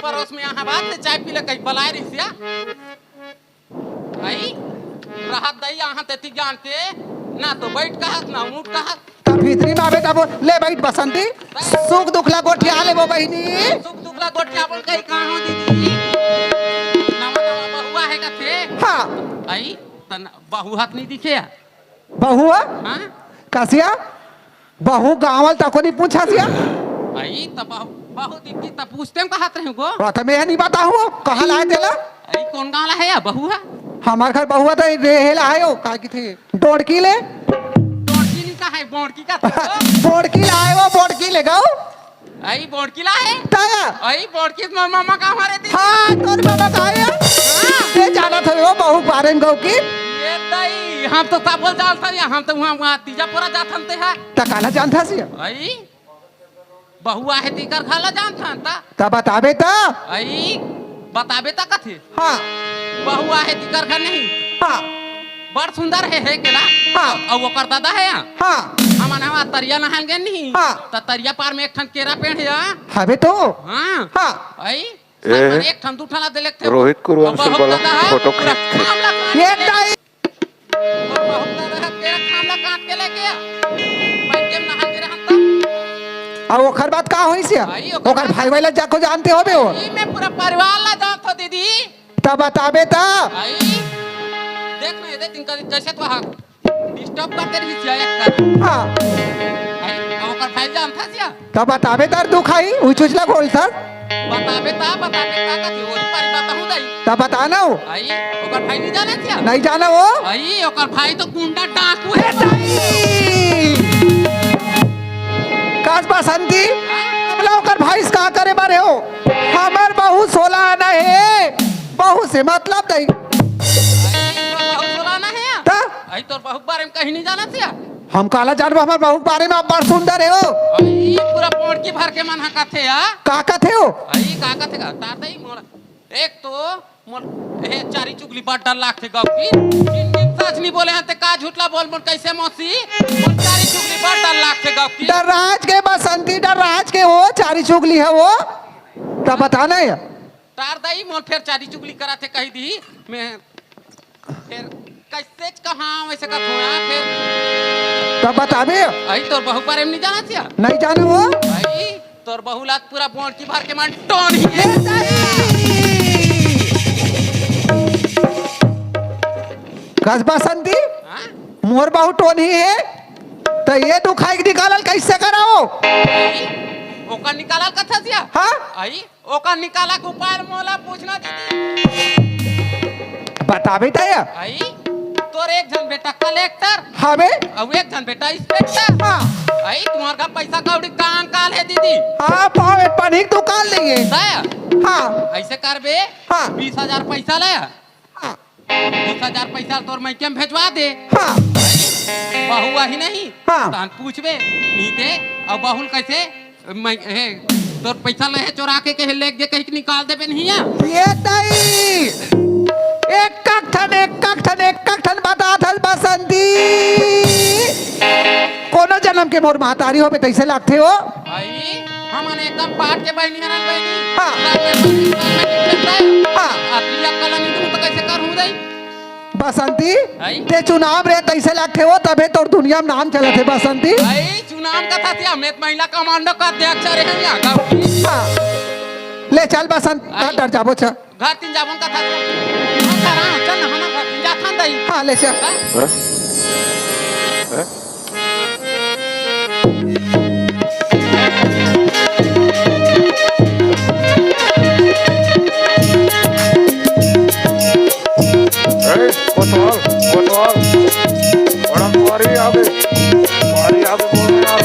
परोस में यहाँ बात से चाय पी ले कहीं बलाए रिसिया। आई, रहत दई यहाँ तेती जान के, ना तो बैठ कहत, ना उठ कहत। तब भीतरी में आवे तब ले बैठ बसंती, सुख दुख ला गोठिया ले वो बहिनी। सुख दुख ला गोठिया बोल कहीं कहाँ हो दीदी? नवा नवा बहुआ है कथे। हाँ। आई, तन बहुआ त नहीं दिखे या? बहुआ? हाँ? कसिया? बहू गाँव वाल तको नहीं पूछा सिया? आई, त बहू, बहू दीदी त पूछते हम कहत रहे गो। हाँ, त मैं नहीं बताऊँ, कहाँ लाए तेला? आई, कौन गाँव ला है या बहुआ? हमार घर बहुआ त रेहेला है यो, का की थे? डोड़की ले। डोड़की नहीं का है, बोड़की का तो। बोड़की लाए वो, बोड़की ले गऊ। आई, बोड़की लाए? ताया। आई, बोड़की मोर मामा का हमारे दी। हाँ, तोर मामा का है? हाँ। ये जाना था वो, बहू बारे में गऊ की। ये दाई, हम तो सब बोल जान था, हम तो वहाँ, वहाँ तीजा पूरा जात हम ते है। त काला जान था सिया? आई, बहुआ है तीकर खाला जान था, ता? त बताबे त? आई, बताबे त कथे? हाँ। बहुआ है तीकर घर नहीं। हाँ। बड़ सुंदर है, है केला? हाँ। अउ ओकर दादा है यहाँ? हाँ। हमन हवा तरिया नहान गए नहीं? हाँ। त तरिया पार में एक ठन केरा पेड़ है यहाँ? हवे तो? हाँ। हाँ। आई? ए, एक ठन दू ठन ला दे लेते हो। रोहित कुरवंशी अब बहुत वाला ज्यादा है। फोटो पूरा खींच। काम लगा ये के। दाई। अब बहुत ज्यादा है, केरा काम ला काट के लेके आ। भाई के नहा के रहन त। अब ओकर बात का होई सिया? आई, ओकर ओकर बात भाई वाला जाको जानते होबे हो? ई मैं पूरा परिवार ला जानत हो दीदी। तब बताबे त। आई, देख ना, ये देख, इनका कैसे तो हाथ disturb करते रही सिया एक कर। हाँ। आई, अब ओकर भाई जान था सिया। तब बताबे तार दुख आई, उई चुचला खोल था। बताबे ता, बताबे ता का थी, ओरी पारी बात हूँ दाई। तब बता ना हो। आई, ओकर भाई नहीं जाना सिया। नहीं जाना हो। आई, ओकर भाई तो गुंडा डाकू है। ए, दाई। कास बसंती, हाँ? हमला ओकर भाई से का करे बारे हो? हमर बहुत सोला आना है, बहुत से मतलब नहीं। आई, तोर बहू बोला ना है या? त? आई, तोर बहू के बारे में कहीं नहीं जाना सिया? हम काला जानबो हमर बहू के बारे में, अब्बड़ सुंदर है हो। आई, पूरा पोड़की भर के मन हा कथे या? का कथे हो? आई, का कथे का? तार दई मोर। एक तो मोर, हे चारी चुगली बड़ डर लागथे गप की। जिन दिन सच नहीं बोले हैं ते का झूठला बोल मोर कैसे मौसी? मोर चारी चुगली बड़ डर लागथे गप की। डर राज के बसंती, डर राज के हो, चारी चुगली है वो। तब बता ना या। तार दई मोर फेर चारी चुगली करा थे कही दी। मैं फेर कैसे च कहाँ वैसे का थोड़ा फेर। तब बताबे। आई तोर बहू बारे में नहीं जाना सिया? नहीं जाना हो। आई तोर बहू लात पूरा बोंड की भर के मन टोन ही है। कस बसंती? हाँ? मोर बहू टोन ही है। तो ये तू खाई निकालल कैसे कराओ? आई? ओकर निकाला ल कथस या? हाँ। आई, ओकर निकाला के उपाय मोला पूछना दीदी। बताबे त या। आई, तोर एक झन बेटा कलेक्टर। हावे। अउ एक झन बेटा इंस्पेक्टर। हाँ। आई, तुम्हार का पैसा कौड़ी का अंकाल हे दीदी? हाँ, पाँव एक पानी के दुकान लेंगे। दया। हाँ। ऐसे करबे। हाँ। बीस हजार पैसा ले। हाँ। बीस हजार पैसा तोर मइके में भेजवा दे। हाँ। बहू आही नहीं, हाँ। तहन पूछबे, नहीं दे, अउ बहू ल कइसे, मैं, हे, तोर पैसा ले हे चोरा के, कहे लेग दे, कहीं के निकाल देबे नहीं है। ये तई, एक ठन, एक ठन, एक ठन बतात हस बसंती। कोनो जनम के मोर महतारी होबे तइसे लागथे ओ। भाई, हमन एकदम पाट के बहिनी हरन बहिनी। हाँ। सब में बहिनी, सब में टिकट है। हाँ। अतली अक्कल नहीं दूँ तो कैसे करूँ दई? बसंती, आई? ते चुनाव रे तइसे लागथे ओ, तभे तोर दुनिया में नाम चलत हे बसंती। आई, चुनाव का था, हमें महिला कमांडो का अध्यक्ष रहे हैं यहाँ गाँव की। हाँ। ले चल बसंत, आई? डर जाबो छ। घर तीन जाबो का था। हाँ, चल ना, हम घर तीन जाथन दई। हाँ, ले चल। हाँ? हाँ? हाँ? ए, कोतवाल, कोतवाल, बड़ा भारी आवे, भारी आवे बोल रहा है।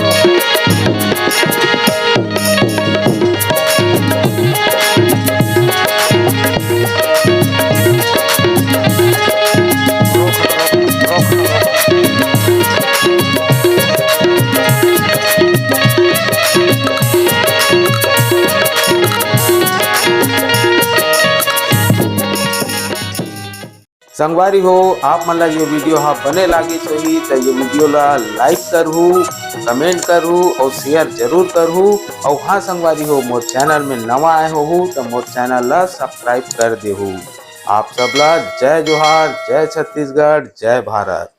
संगवारी हो, आप मन ला ये video हा बने लागिस होही त ये video ला like करहू, comment करहू अउ share जरूर करहू। अउ हाँ संगवारी हो, मोर channel में नवा आए होहू त मोर channel ला subscribe कर देहू। आप सब ला जय जोहार, जय छत्तीसगढ़, जय भारत।